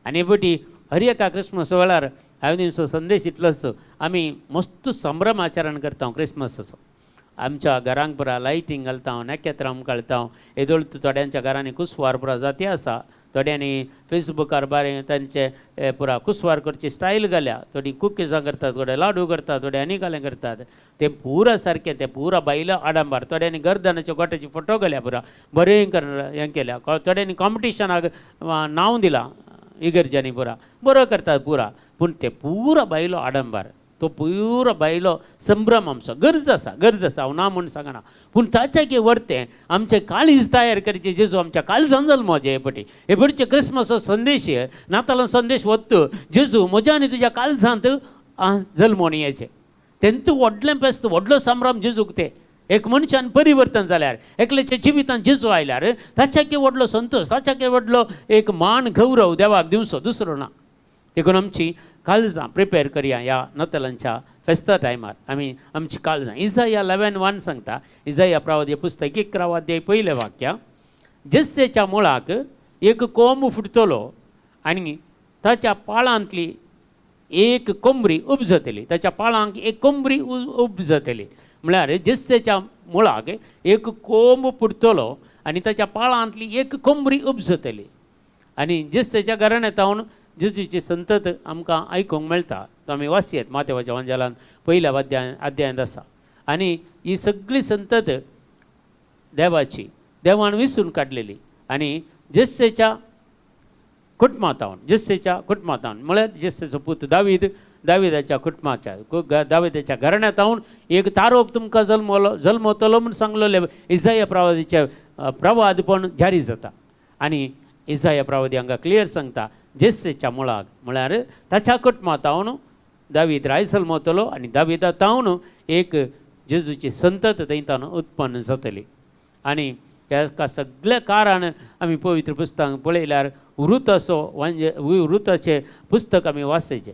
आनी बटी हर एका क्रिसमस वेळार हांवें दिवचो संदेश इतलोच, आमी मस्त संभ्रम आचरण करता क्रिसमसाचो. आमच्या घरांक पुरा लायटींग घालता, नखेत्रां घालता. येदोळ थोड्यांच्या घरांनी कुसवार पुरा जाती आसा, थोड्यांनी फेसबुकार बरें तांचे पुरा कुसवार करची स्टायल घाल्या, थोडीं कुकीजां करतात, थोडे लाडू करतात, थोडे आनी कालें करतात. ते पुरा सारकें ते पुरा बायलो आडंबर, थोड्यांनी गर्दनाचे गोट्याचे फोटो घाल्या, पुरा बरें हें केल्या. थोड्यांनी कॉम्पिटिशनाक नांव दिलां इगर्जांनी, पुरा बरो करतात पुरा. पूण ते पुरा बायलो आडंबर, तो पुरो बायलो संभ्रम आमचो गरज आसा, गरज आसा, हांव ना म्हूण सांगना, पूण ताच्या की वरतें आमचें काळीज तयार करचें. जेजू आमच्या काळजान जल्मो जे हे पटी, हे पटीचे क्रिसमसो संदेश, नातालो संदेश वत्तू जेजू म्हज्या आनी तुज्या काळजांत जल्मोन येचें. तेंत व्हडलें फेस्त, व्हडलो संभ्रम जेजूक ते एक मनशान परिवर्तन जाल्यार, एकल्याच्या जिवितांत जेजू आयल्यार ताच्या की व्हडलो संतोश, ताच्या की व्हडलो एक मान गौरव देवाक दिवचो दुसरो ना. देखून आमची काळजां प्रिपेर करया ह्या नतलांच्या फेस्ता टायमार आमी आमची काळजां. इजाया 11:1 सांगता, इजाया प्रवादी पुस्तक 11 अध्याय पयलें वाक्य, जेस्सेच्या मुळाक एक कोंब फुटतलो आनी ताच्या पाळांतली एक कोंबरी उपजतली. ताच्या पाळांक एक कोंबरी उपजतली. म्हळ्यार जेस्सेच्या मुळाक एक कोंब फुटतलो आनी ताच्या पाळांतली एक कोंबरी उपजतली. आनी जेस्सेच्या घराण्यांत जेजूची संतत आमकां आयकूंक मेळटा, तो आमी वाचयत मातेवाच्या वांजेलान पयल्या अध्यायांत आसा. आनी ही सगळी संतत देवाची, देवान विसरून काडलेली. आनी जेस्सेच्या कुटुंबांत, जेस्सेच्या कुटुंबांत म्हळ्यार जेस्सेचो पूत दावीद, दाविदाच्या कुटुंबाच्या दाविदाच्या घराण्यांत एक तारोक तुमकां जल्मलो, जल्मतलो म्हूण सांगलेलें इजाया प्रवादीचे प्रवादपण जारी जाता. आनी इजाया प्रवादी हांगा क्लियर सांगता, जेस्सेच्या मुळाक म्हळ्यार ताच्या कुटुंबांत दावीद राय जल्मतलो आनी दाविदा तावन एक जेजूची संतत थंय तावन उत्पन्न जातली. आनी ह्या सगळ्या कारण आमी पवित्र पुस्तक पळयल्यार रुताचो वांजे रुताचें पुस्तक आमी वाचायचें.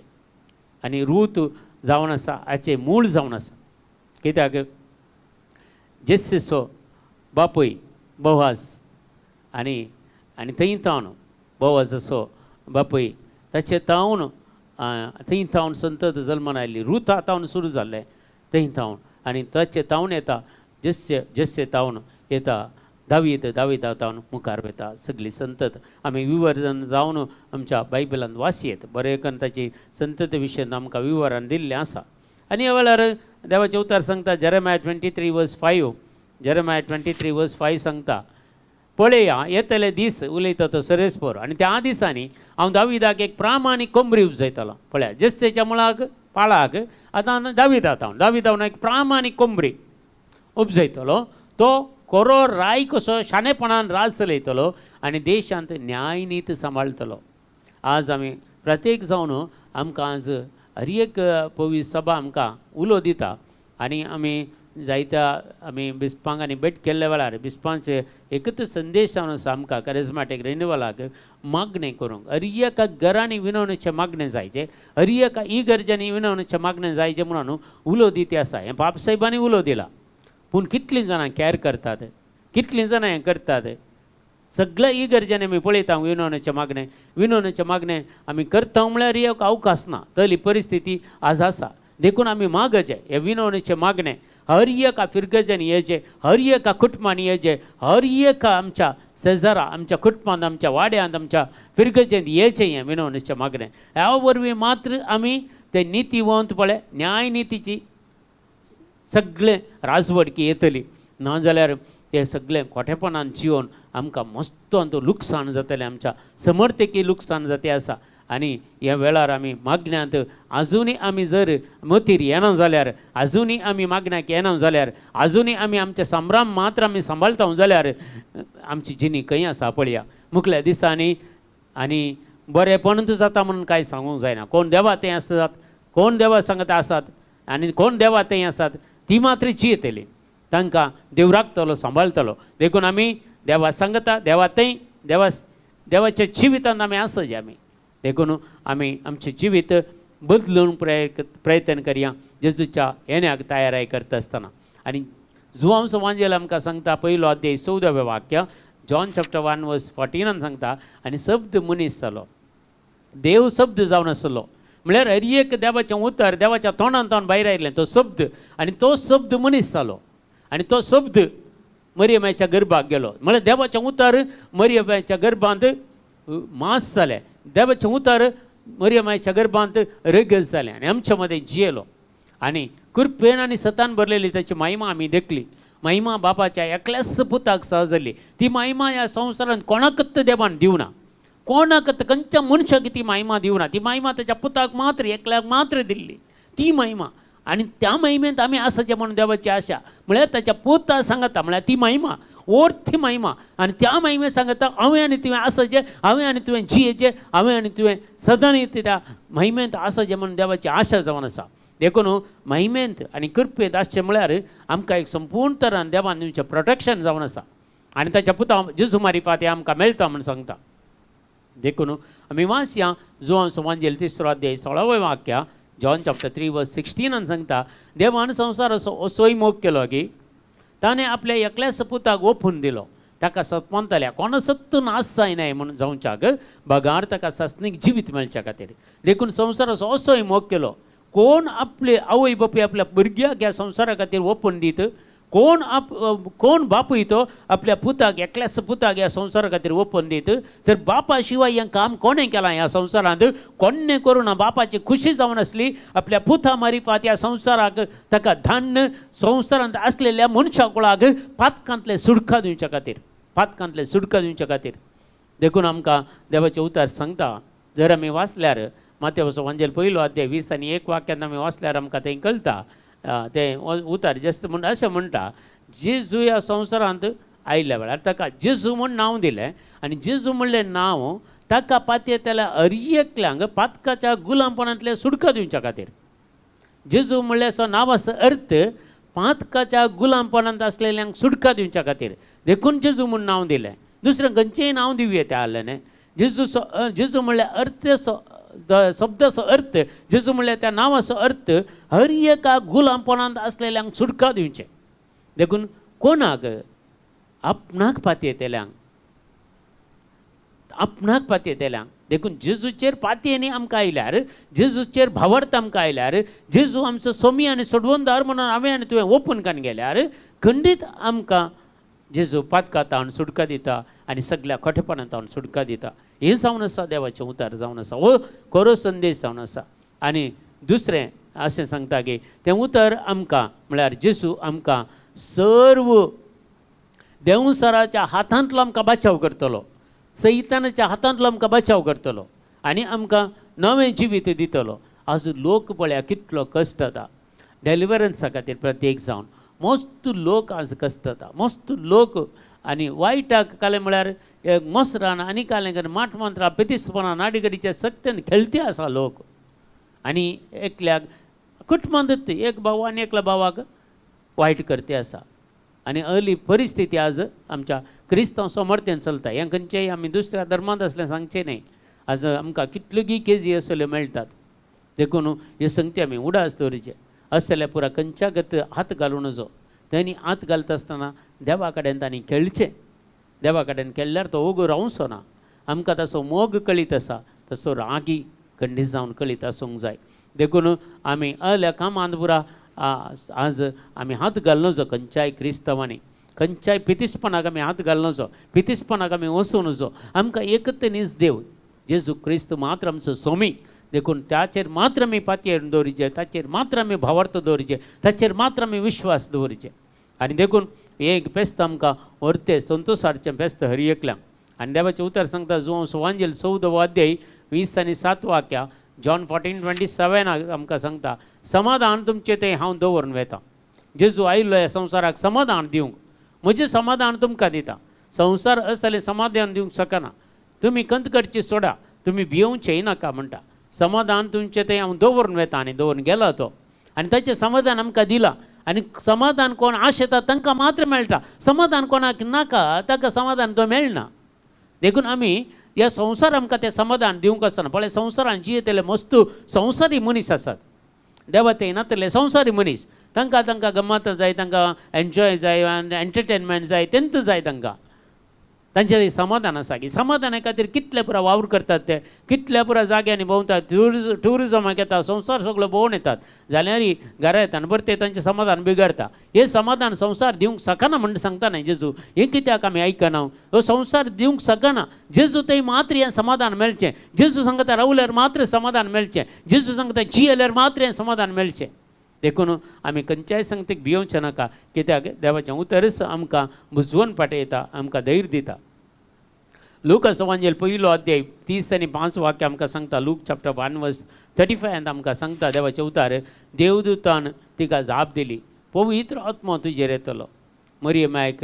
आनी रूत जावन आसा हाचें मूळ जावन आसा, कित्याक जेस्सेचो बापूय बोवाज आनी आनी थंय तावन बोवाजाचो बापूय ताचे तावन थंय तावन संतत जल्मान आयली. रुता तावन सुरू जाल्लें थंय तावन आनी ताचे तावन येता जेस्से, जेस्से तावन येता दावीद, दाविदा तावन मुखार वता सगळी संतत. आमी विवरण जावन आमच्या बायबलांत वाचयेत बरें करून ताची संतत विशयांत आमकां विवरण दिल्लें आसा. आनी ह्या वेळार देवाचें उतर सांगता Jeremiah 23:5, Jeremiah 23:5 सांगता, पळया येतले दीस उलयता तो सरेस्पोर आनी त्या दिसांनी हांव दाविदाक एक प्रामाणीक कोंबरी उपजयतलो. पळया जेस्सेच्या मुळाक पाळाक आतां दाविदा तावन, दाविदा एक प्रामाणीक कोंबरी उपजयतलो, तो कोरो राय कसो शाणेपणान राज चलयतलो आनी देशांत न्यायनीत सांबाळटलो. आज आमी प्रत्येक जावन आमकां आज हर एक पवित्र सभा आमकां उलो दिता आनी आमी जायत्या आमी बिस्पांक आनी भेट केल्ल्या वेळार बिस्पांचे एकच संदेश जावन आसा आमकां करिज्माटीक रिन्युवलाक मागणें करूंक, हर एका घरांनी विनवणेचें मागणें जायचें, हर एका इगर्जांनी विनवणेचें मागणें जायचें म्हणून उलो दिती आसा. हें बापसाहेबांनी उलो दिला, पूण कितलीं जाणां कॅर करतात, कितलीं जाणां हें करतात? सगळ्या इगर्जांनी आमी पळयता विनवणेचें मागणें, विनवणेचें मागणें आमी करता म्हळ्यार एक अवकाश ना, तली परिस्थिती आज आसा. देखून आमी मागचें हे विनवणेचें मागणें हर एका फिरगजांनी येचें, हर एका कुटुंबांनी येचें, हर एका आमच्या शेजारा, आमच्या कुटुंबांत, आमच्या वाड्यांत, आमच्या फिरगजेंत येचें हें विनवणेचें मागणें. ह्या वरवीं मात्र आमी ते नितीवंत पळय न्यायनितीची सगळें राजवडकी येतली. ना जाल्यार हे सगळें खोटेपणान जिवन आमकां मस्त लुकसाण जातलें, आमच्या समर्थकी लुकसाण जाते आसा. आनी ह्या वेळार आमी मागण्यांत आजुनूय आमी जर मतीर येना जाल्यार, आजुनूय आमी मागण्याक येना जाल्यार, आजुनूय आमी आमचे संभ्रम मात्र आमी सांबाळटा जाल्यार आमची जिणी खंय आसा पळया. मुखल्या दिसांनी आनी बरेपणूच जाता म्हणून कांय सांगूंक जायना. कोण देवा तें आसात, कोण देवा सांगता आसात आनी कोण देवा तें आसात ती मात्र जियेतली, तांकां देव राखतलो सांबाळटलो. देखून आमी देवा सांगता, देवा थंय, देवा देवाच्या जिवितांत आमी आसचे आमी. देखून आमी आमचें जिवीत बदलून प्रयत्न करया जेजूच्या येण्याक तयाराय करता आसतना. आनी जुवांव वांजेल आमकां सांगता पयलो अध्याय 14वें वाक्य, जॉन चॅप्टर 1 वर्स 14 सांगता, आनी शब्द मनीस जालो, देव शब्द जावन आसलो. म्हळ्यार हर एक देवाचें उतर देवाच्या तोंडान तोंड भायर आयलें तो शब्द, आनी तो शब्द मनीस जालो आनी तो शब्द मरियमाच्या गर्भाक गेलो. म्हळ्यार देवाचें उतर मरियमाच्या गर्भांत मांस जालें, देवाचें उतर मरियमाच्या गर्भांत रगत जालें आनी आमच्या मदें जियेलो. आनी कृपेन आनी सतान भरलेली ताची महिमा आमी देखली. महिमा बापाच्या एकल्याच पुताक सहज जाली. ती महिमा ह्या संवसारांत कोणाकच देवान दिवना, कोणाकच खंयच्या मनशाक ती महिमा दिवना. ती महिमा ताच्या पुताक मात्र, एकल्याक मात्र दिल्ली ती महिमा. आनी त्या महिमेंत आमी आसाचे म्हणून देवाची आशा. म्हळ्यार ताच्या पुता सांगता, म्हळ्यार ती महिमा ओर्थी महिमा. आनी त्या महिमे सांगता हांवें आनी तुवें आसाचें, हांवें आनी तुवें जियेचें, हांवें आनी तुवें सदांच त्या महिमेंत आसाचें म्हणून देवाची आशा जावन आसा. देखून महिमेंत आनी कृपेंत आसचें म्हळ्यार आमकां एक संपूर्ण तरान देवान दिवचें प्रोटेक्शन जावन आसा. आनी ताच्या पुता जेजू मारिफात हें आमकां मेळटा म्हूण सांगता. देखून आमी वाचया जुवांव वांजेल 3 अध्याय 16वें वाक्य, जॉन चॅप्टर 3 वर्स 16 सांगता, देवान संवसार असो असोय मोग केलो की ताणें आपल्या एकल्याच पुताक ओपून दिलो, ताका सतमंतल्या कोण सत्त नाश जायनाय म्हणून जावच्याक बगार ताका सासणीक जिवीत मेळच्या खातीर. देखून संवसार असो असोय मोग केलो. कोण आपले आवय बापूय आपल्या भुरग्याक ह्या संवसारा खातीर ओपून दीत, कोण कोण बापूय तो आपल्या पुताक एकल्याच पुताक ह्या संवसारा खातीर ओपून दीत, तर बापा शिवाय हें काम कोणें केलां ह्या संवसारांत? कोणें करूं ना. बापाची खुशी जावन आसली आपल्या पुता मारिफात ह्या संवसाराक ताका धान्य संवसारांत आसलेल्या मनशा कुळाक पातकांतले सुडका दिवच्या खातीर, पातकांतले सुडका दिवच्या खातीर. देखून आमकां देवाचें उतर सांगता, जर आमी वाचल्यार माथ्यावचो वांजेल 1 अध्याय 20 आनी 1 वाक्यांत आमी वाचल्यार आमकां तें कळटा. तें उतर जस्त म्हण अशें म्हणटा, जेजू ह्या संवसारांत आयल्या वेळार ताका जेजू म्हूण नांव दिलें आनी जेजू म्हणलें नांव ताका पातयेतल्या हर एकल्यांक पातकाच्या गुलामपणांतले सुटका दिवच्या खातीर. जेजू म्हणल्यार असो नांवाचो अर्थ पातकाच्या गुलामपणांत आसलेल्यांक सुटका दिवच्या खातीर. देखून जेजू म्हूण नांव दिलें. दुसरें खंयचेंय नांव दिवया त्या आसलें. जेजूचो जेजू म्हणल्यार अर्थ शब्दाचो अर्थ, जेजू म्हणल्यार त्या नांवाचो अर्थ हर एका गुलामपणांत आसलेल्यांक सुटका दिवचें. देखून कोणाक आपणाक पातयेतल्यांक, आपणाक पातयेतल्यांक. देखून जेजूचेर पातयेनी आमकां आयल्यार, जेजूचेर भावार्थ आमकां आयल्यार, जेजू आमचो सोमी आनी सोडवणदार म्हणून हांवें आनी तुवें ओपून कान गेल्यार खंडीत आमकां जेजू पातकांत सुटका दिता आनी सगल्या खोटेपणांत सुटका दिता. हें जावन आसा देवाचें उतार जावन आसा, हो खरो संदेश जावन आसा. आनी दुसरें अशें सांगता की तें उतर आमकां म्हळ्यार जेजू आमकां सर्व देंवसराच्या हातांतलो आमकां बचाव करतलो, सैतानाच्या हातांतलो आमकां बचाव करतलो आनी आमकां नवें जिवीत दितलो. आज लोक पळया कितलो कश्ट जाता डेलिवरन्सा खातीर, प्रत्येक जावन मस्त लोक आज कश्ट जाता, मस्त लोक. आनी वायटाक कालें म्हळ्यार मसरान आनी कालें करून माट मंत्रां पितिसपणां नाडीगडीच्या सक्तेन खेळते आसा लोक. आनी एकल्याक कुटुंबांत एक भाव आनी एकल्या भावाक वायट करते आसा. आनी अर्ली परिस्थिती आज आमच्या क्रिस्तांव समर्थ्यान चलता. हें खंयचेय आमी दुसऱ्या धर्मांत आसलें सांगचें न्हय. आज आमकां कितल्योगी केजी असल्यो मेळटात. देखून हे संगती आमी उडास दवरचे. असल्या पुरा खंयच्या गत हात घालूं नजो. तांणी हात घालता आसतना देवा कडेन तांणी खेळचें. देवा कडेन खेळ्ळ्यार तो ओगो रावचो ना. आमकां तसो मोग कळीत आसा तसो रागी खंडीत जावन कळीत आसूंक जाय. देखून आमी असल्या कामांत पुरा आज आमी हात घालूं नजो. खंयच्याय क्रिस्तांवांनी खंयच्याय पितिसपणाक आमी हात घालूं नजो, पितिसपणाक आमी वचूं नजो. आमकां एकच नीज देव जेजू क्रिस्त मात्र आमचो सोमी. देखून ताचेर मात्र आमी पातयेन दवरिचें, ताचेर मात्र आमी भावार्थ दवरिचें, ताचेर मात्र आमी विश्वास दवरिचें. आनी देखून एक फेस्त आमकां व्हरतें संतोश हाडचें फेस्त हर एकल्यांक. आनी देवाचें उतर सांगता जुवांव सुवांजेल 14वो अध्याय 20 आनी 7 वाक्या, जॉन 14:27 आमकां सांगता, समाधान तुमचें तें हांव दवरून वेता. जेजू आयिल्लो ह्या संवसाराक समाधान दिवंक, म्हजें समाधान तुमकां दिता. संवसार असलें समाधान दिवंक शकना. तुमी कंत करची सोडा, तुमी भियोवचें नाका म्हणटा. समाधान तुमचें तें हांव दवरून वेता. आनी दवरून गेला तो, आनी ताचें समाधान आमकां दिलां. आनी समाधान कोण आशेता तांकां मात्र मेळटा, समाधान कोणाक नाका ताका समाधान तो मेळना. देखून आमी ह्या संवसार आमकां तें समाधान दिवंक आसना. पळय संवसारान जियेतले मस्तू संवसारी मनीस आसात, देवा ते नातले संवसारी मनीस, तांकां तांकां गम्मत जाय, तांकां एन्जॉय जाय आनी एंटरटेनमेंट जाय, तेंच जाय तांकां. तांचें समाधान आसा की समाधाना खातीर कितले पुरा वावर करतात ते, कितल्या पुरा जाग्यांनी भोंवतात, ट्युरिजमाक येता, संवसार सगळो भोंवून येतात, जाल्यार घरा येता आनी परतें तांचें समाधान बिगडता. हें समाधान संवसार दिवंक शकना म्हण सांगता न्हय जेजू. हें कित्याक आमी आयकना? हो संवसार दिवंक शकना. जेजू थंय मात्र हें समाधान मेळचें. जेजू सांगता रावल्यार मात्र समाधान मेळचें, जेजू सांगता जियेल्यार मात्र हें समाधान मेळचें. देखून आमी खंयच्याय संगतीक भियोवचें नाका, कित्याक देवाचें उतरच आमकां बुजवण पाठयता, आमकां धैर्य दिता. लूक सुवांजेल 1 अध्याय 30 आनी 5 वाक्य आमकां सांगता. लूक चॅप्टर 1 वर्स 35 आमकां सांगता देवाचें उतार, देवदूतान तिका जाप दिली, पवित्र आत्मो तुजेर येतलो. मरियमायक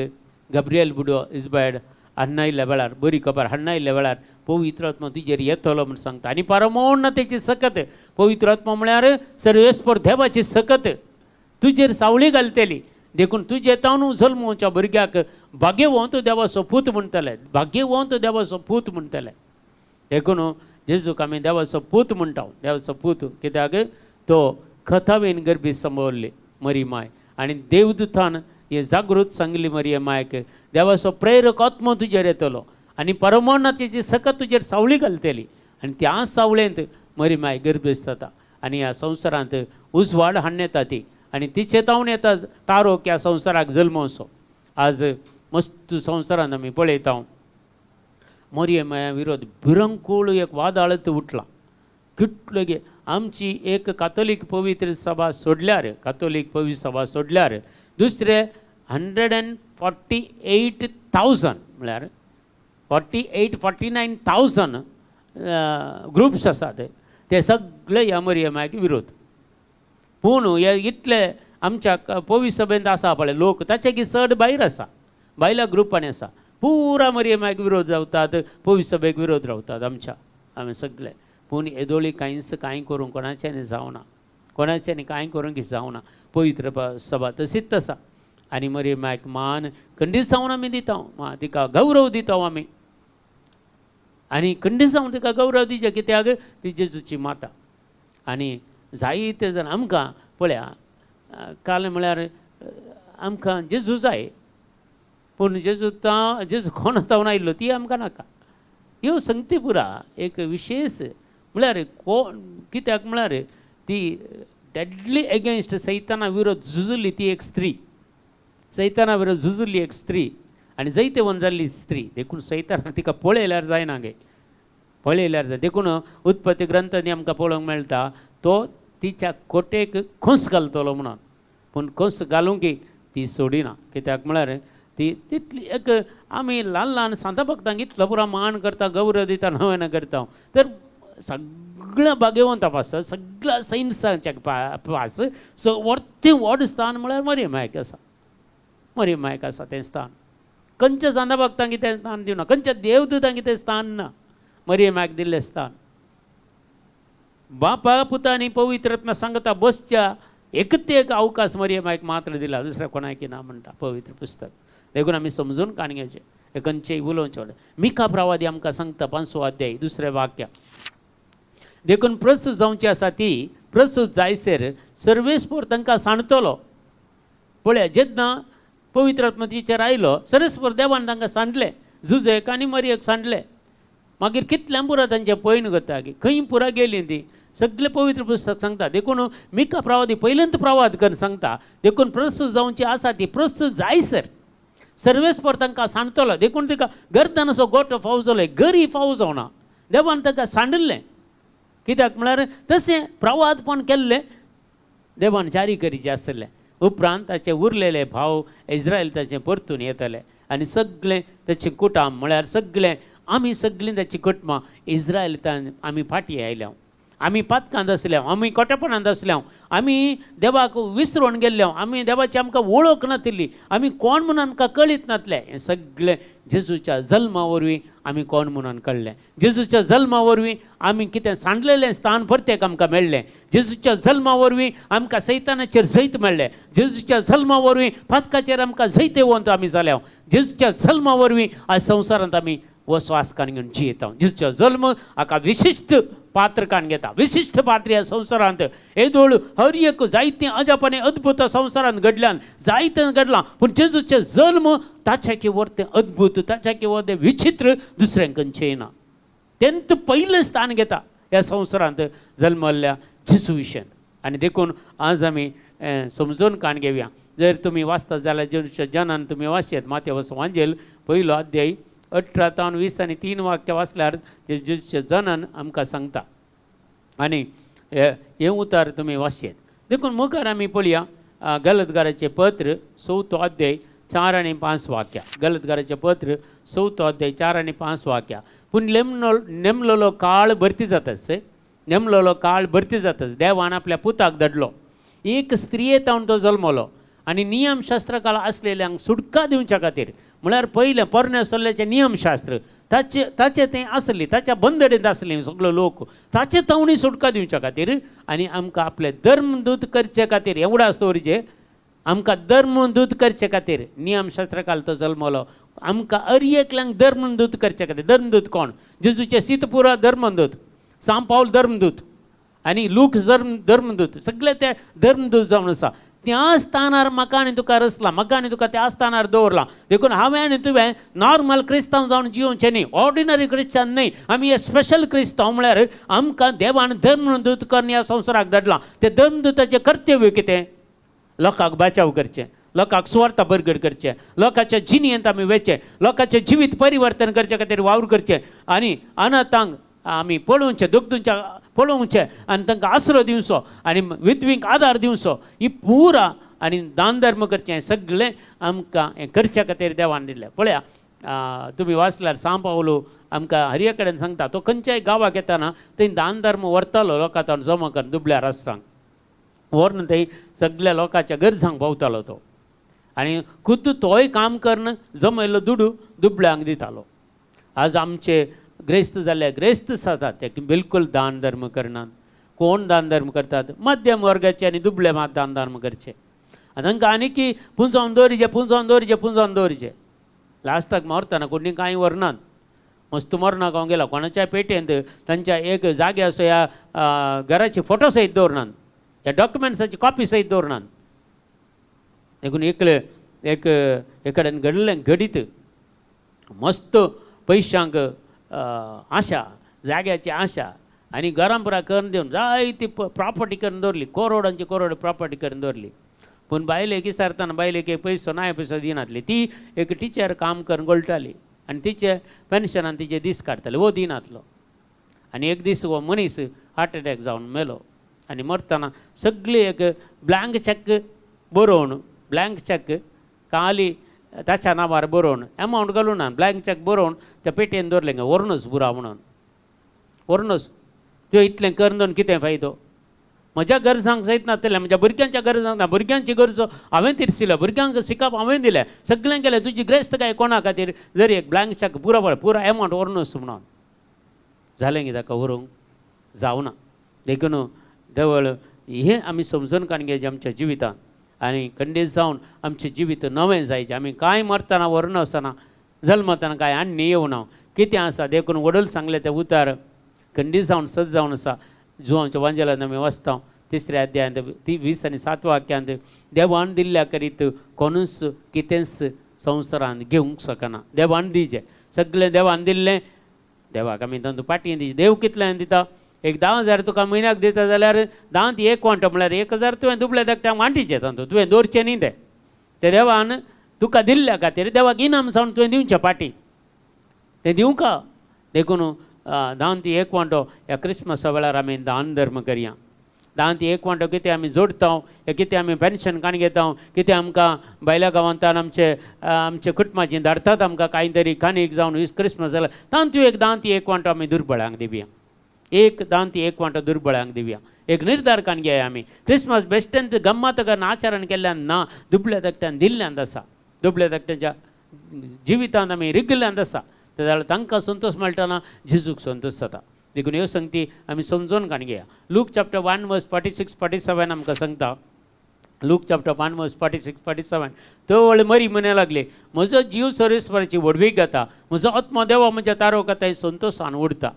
गब्रियल बुडो इजबॅड हाडणायल्ल्या वेळार, बरी खबर हाडणायल्ल्या वेळार पवित्र आत्मो तुजेर येतलो म्हूण सांगता. आनी परमोन्नतेची सकत, पवित्र आत्मो म्हळ्यार सर्वेस्पर देवाची सकत तुजेर सावळी घालतली. देखून तुजे ताणू जल्मोवच्या भुरग्याक भाग्यवंत देवाचो पूत म्हणटले, भाग्यवंत देवाचो पूत म्हणटले. देखून जेजूक आमी देवाचो पूत म्हणटा, देवाचो पूत कित्याक तो खतावेन गर्भी संभवल्ली मरी माय, आनी देवदूतान हे जागृत सांगली मरिये मायक, देवाचो प्रेरक आत्मो तुजेर येतलो आनी परमोन्नतेची सकत तुजेर सावळी घालतली. आनी त्या सावळेंत मरी माय गर्भेस्त जाता आनी ह्या संवसारांत उजवाड हाडून येता ती, आनी ती चेतावण येता तारोक ह्या संवसाराक जल्मवचो. आज मस्त संवसारांत आमी पळयता मरिये माया विरोध भिरंकूळ एक वादळत उठलां. कितले गे आमची एक कातोलीक पवित्र सभा सोडल्यार, कातोलीक पवित्र सभा सोडल्यार दुसरे 148,000 म्हळ्यार 48-49,000 ग्रुप्स आसात, ते सगळे ह्या मरिये मायक विरोध. पूण हे इतले आमच्या पवित्र सभेंत आसा पळय लोक, ताचे की चड भायर आसा, भायल्या ग्रुपांनी आसा, पुरा मरिये मायक विरोध जावतात, पवित्र सभेक विरोध रावतात आमच्या आमी सगळे. पूण येदोळी कांयच कांय करूंक कोणाच्यानी जावना, कोणाच्यानी कांय करूंक जावना. पवित्र सभा तशीच आसा आनी मरिये मायक मान खंडीत जावन आमी दिता, तिका गौरव दिता आमी, आनी खंडीत जावन तिका गौरव दिवचें कित्याक ती जेजूची माता. आनी जायते जाण आमकां पळया काल म्हळ्यार आमकां जेजू जाय, पूण जेजू जेजू कोण तावन आयिल्लो ती आमकां नाका. ह्यो संगती पुरा एक विशेश म्हळ्यार कोण कित्याक म्हळ्यार ती डेडली एगेन्स्ट सैताना विरोध झुजुल्ली ती एक स्त्री, सैताना विरोध झुजुल्ली एक स्त्री आनी जैतेवन जाल्ली स्त्री. देखून सैताना तिका पळयल्यार जायना गे, पळयल्यार जाय. देखून उत्पत्ती ग्रंथांनी आमकां पळोवंक मेळटा तो तिच्या कोटेक खोस घालतलो म्हणून, पूण खोस घालूंक ती सोडिना. कित्याक म्हळ्यार ती तितली एक आमी ल्हान ल्हान सांता भक्तांक इतलो पुरो मान करता, गौरव दिता, नवेना करता, तर सगळ्या भाग्यवंता पास, सगळ्या सैन्सांच्या पास सो वर्ती व्हड स्थान म्हळ्यार मरिये मायक आसा, मरिये मायक आसा तें स्थान. खंयच्या सांता भक्तांक तें स्थान दिवना, खंयच्या देवदूतांक तें स्थान ना, मरिये मायक दिल्लें स्थान. बापा पुता आनी पवित्र आत्मा सांगता बसच्या एकते एक अवकाश मरिये मायक मात्र दिला, दुसऱ्या कोणाक ना म्हणटा पवित्र पुस्तक. देखून आमी समजून काण घेवचें, खंयचेय उलोवचें. मिका प्रवादी आमकां सांगता 5वो अध्याय 2 वाक्य, देखून प्रस्तूत जावची आसा ती प्रस्तूत जायसर सर्वेस्पर तांकां सांडतलो. पळया जेन्ना पवित्र आत्मा तिचेर आयलो सर्वेस्पर देवान तांकां सांडलें, जुजेक आनी मरियेक सांडलें. मागीर कितल्यां पुरा तांचें पयन करता की खंय पुरा गेलीं ती, सगळें पवित्र पुस्तक सांगता. देखून मिका प्रवादी पयल्यांत प्रवाद करून सांगता, देखून प्रस्तूत जावची आसा ती प्रस्तूत जायसर सर्वेस्पर तांकां सांडतलो. देखून तिका गर्दन असो गोटो फाव जालो, गरी फाव जावना, देवान ताका सांडिल्लें. कित्याक म्हळ्यार तशें प्रवादपण केल्लें देवान जारी करीचें आसलें. उपरांत ताचे उरलेले भाव इज्रायल ताचें परतून येतले आनी सगळें ताचें कुटाम म्हळ्यार सगळें आमी सगळीं ताची कुटुंबां इज्रायल आमी फाटीं आयल्या. आमी पातकांत आसले, आमी कोटेपणांत आसले, आमी देवाक विसरून गेल्ले, आमी देवाची आमकां वळख नातिल्ली, आमी कोण म्हणून आमकां कळीत नातलें. हें सगळें जेजूच्या जल्मा वरवीं आमी कोण म्हणून कळ्ळें. जेजूच्या जल्मा वरवीं आमी कितें सांडलेलें स्थान परतेक आमकां मेळ्ळें. जेजूच्या जल्मा वरवीं आमकां सैतानाचेर जैत मेळ्ळें. जेजूच्या जल्मा वरवीं पातकाचेर आमकां जैत येवन आमी जाल्या. जेजूच्या जल्मा वरवीं आज संवसारांत आमी वसवास काण घेवन जियेता. जेजूचो जल्म हाका विशिश्ट पात्र काण घेता, विशिश्ट पात्र ह्या संवसारांत. येदोळ हर एक जायतें अजाप आनी अद्भुत संवसारांत घडल्यान, जायतें घडलां, पूण जेजूचें जल्म ताच्या किंवा तें अद्भुत, ताच्या किंवा तें विचित्र दुसऱ्यां खंयचें ना. तेंत पयलें स्थान घेता ह्या संवसारांत जल्मल्ल्या जेजू विशयांत. आनी देखून आज आमी समजून काण घेवया. जर तुमी वाचता जाल्यार जेजूच्या जनान तुमी वाचयत मातेवस वांजेल पयलो अध्याय 18 तावन 20 आनी 3 वाक्य वाचल्यार ते जेजूचें जनन आमकां सांगता. आनी हें उतार तुमी वाचयत. देखून मुखार आमी पळया गलतगाराचें पत्र 4 अध्याय 4 आनी 5 वाक्या. गलतगाराचें पत्र 4 अध्याय 4 आनी 5 वाक्या. पूण नेमलोलो काळ भरती जाताच, नेमलोलो काळ भरती जाताच देवान आपल्या पुताक धाडलो. एक स्त्रिये तावन तो जल्मलो आनी नियमशास्त्र काळ आसलेल्यांक सुटका दिवच्या खातीर, म्हळ्यार पयलें पोरण्या सल्ल्याचें नियमशास्त्र ताचे ताचे तें आसली, ताच्या बंदडींत आसली सगलो लोक, ताचे तवणी सुटका दिवच्या खातीर आनी आमकां आपले धर्मदूत करचे खातीर, एवढो दवरचें आमकां धर्मदूत करचे खातीर नियमशास्त्र काल तो जल्मलो. आमकां हर एकल्यांक धर्मदूत करचे खातीर. धर्मदूत कोण? जेजूचे सितपुरा धर्मदूत, सांव पावल धर्मदूत आनी लूक धर्मदूत, सगळे ते धर्मदूत जावन आसा. त्या स्थानार म्हाका आनी तुका रचला, म्हाका आनी तुका त्या स्थानार दवरला. देखून हांवें आनी तुवें नॉर्मल क्रिस्तांव जावन जियोवचें न्ही, ऑर्डिनरी क्रिश्चन न्ही, आमी हे स्पेशल क्रिस्तांव. म्हळ्यार आमकां देवान धर्मदूत करून ह्या संवसाराक धाडला. ते धर्मदूताचें कर्तव्य कितें? लोकांक बचाव करचें, लोकांक सुवार्था बरगड करचें, लोकांच्या जिणेंत आमी वेचें, लोकांचें जिवीत परिवर्तन करचे खातीर वावर करचें आनी अनाथांक आमी पळोवचें, दुखदुंच्या पळोवचें आनी तांकां आसरो दिवचो आनी विधवींक आदार दिवचो. ही पुरा आनी दान धर्म करचें सगळें आमकां हें करच्या खातीर देवान दिल्लें. पळया तुमी वाचल्यार सांव पावलो आमकां हर कडेन सांगता, तो खंयच्याय गांवाक येताना थंय दान धर्म व्हरतालो लोकां जमा करून दुबल्या राष्ट्रांक व्हरून थंय सगल्या लोकांच्या गरजांक पावतालो तो आनी खुद्द तोय काम करून जमयल्लो दुडू दुबळ्यांक दितालो. आज आमचे ग्रेस्त जाल्ले ग्रेस्त जातात ते बिलकुल दान धर्म करनात. कोण दान धर्म करतात? मध्यम वर्गाचे आनी दुबळे मात दान धर्म करचे. आनी तांकां आनी की पुंजावन दवरिचे, पुंजावन दवरिचे, पुंजावन दवरिचे. लास्टाक मरतना कोणी कांय व्हरनात. मस्त मरणाक हांव गेला कोणाच्या पेटेंत तांच्या एक जाग्यार असो ह्या घराची फोटो सयत दवरनात, ह्या डॉक्युमेंट्साची कॉपी सयत दवरनात. देखून एकले एक कडेन घडलें घडीत मस्त पयशांक आशा, जाग्याची आशा आनी घरां पुरा करून दिवन जायती प्रॉपर्टी करून दवरली, करोडांची करोड प्रॉपर्टी करून दवरली. पूण बायलेक विचारतना बायलेक एक पयसो नाय पयसो दिनातली. ती एक टिचर काम करून गोळटाली आनी तिचे पेन्शनान तिचे दीस काडटाले, हो दिनातलो. आनी एक दीस हो मनीस हार्ट एटॅक जावन मेलो आनी मरतना सगळी एक ब्लँक चॅक बरोवन, ब्लँक चॅक खाली ताच्या नांवार बरोवन, एमावंट घालूं ना, ब्लँक चॅक बरोवन त्या पेटयेन दवरलें व्हरुनच पुरा म्हणून व्हरुनच. त्यो इतलें करून दवरून कितें फायदो? म्हज्या गरजांक सयत नासतलें, म्हज्या भुरग्यांच्या गरजांक ना, भुरग्यांची गरजो हांवें तिरशिल्लो, भुरग्यांक शिकप हांवें दिलें, सगळें केलें. तुजी ग्रेस्त काय कोणा खातीर जर एक ब्लँक चॅक पुरो पळय पुरो एमावंट व्हरुनच म्हणून जालें की ताका व्हरूंक जावना. देखून देवळ हें आमी समजून काडून घेवचें आमच्या जिवितांत आनी खंडीत जावन आमचें जिवीत नवें जायचें. आमी कांय मरतना व्हरून वचना, जल्मतना कांय आनी येवना, कितें आसा. देखून वडील सांगलें तें उतार खंडीत जावन सज जावन आसा. जुवांच्या वांजेलान आमी वाचता 3 अध्यायांत 20 आनी 7 वाक्यांत, देवान दिल्ल्या करीत कोणूच कितेंच संवसारांत घेवंक शकना. देवान दिचें सगळें, देवान दिल्लें देवाक आमी तांतूं पाटी दिची. देव कितल्यान दिता? एक 10,000 तुका म्हयन्याक दिता जाल्यार 10 एक वांटो म्हळ्यार 1,000 तुवें दुबळे धाकट्यांक वांटीचें, तांतूं तुवें दवरचें न्ही. तें तें देवान तुका दिल्ल्या खातीर देवाक इनाम जावन तुवें दिवचें पाटी, तें दिवंका. देखून दान ती एक वांटो ह्या क्रिसमसा वेळार आमी दान धर्म करया. दान ती एक वांटो कितें आमी जोडटा, हे कितें आमी पेन्शन काण घेता, कितें आमकां भायल्या गांवांतल्यान आमचे आमचे कुटुंबाची धाडटात आमकां कांय तरी काणीक जावन क्रिसमस जाल्यार तांतू एक दान ती एक वांटो आमी दुर्बळांक दिवया. एक दान ती एक वांटो दुर्बळांक दिवया. एक निर्धार काण घेया आमी क्रिसमस बेश्टेन गम्मत करून आचरण केल्ल्यान ना, दुबळ्या धाकट्यान दिल्ल्यान आसा, दुबळ्या धाकट्यांच्या जिवितांत आमी रिगिल्ल्यान आसा, जाल्यार तांकां संतोश मेळटना जेजूक संतोश जाता. देखून ह्यो संगती आमी समजून काण घेया. Luke chapter 1 verse 46 47 आमकां सांगता. Luke chapter 1 verse 46 47. तो मरी म्हणे लागले, म्हजो जीव सर्वेस्पराची व्हडवीक गाता, म्हजो आत्मो देवा म्हज्या तारो कथा संतोशान उडता.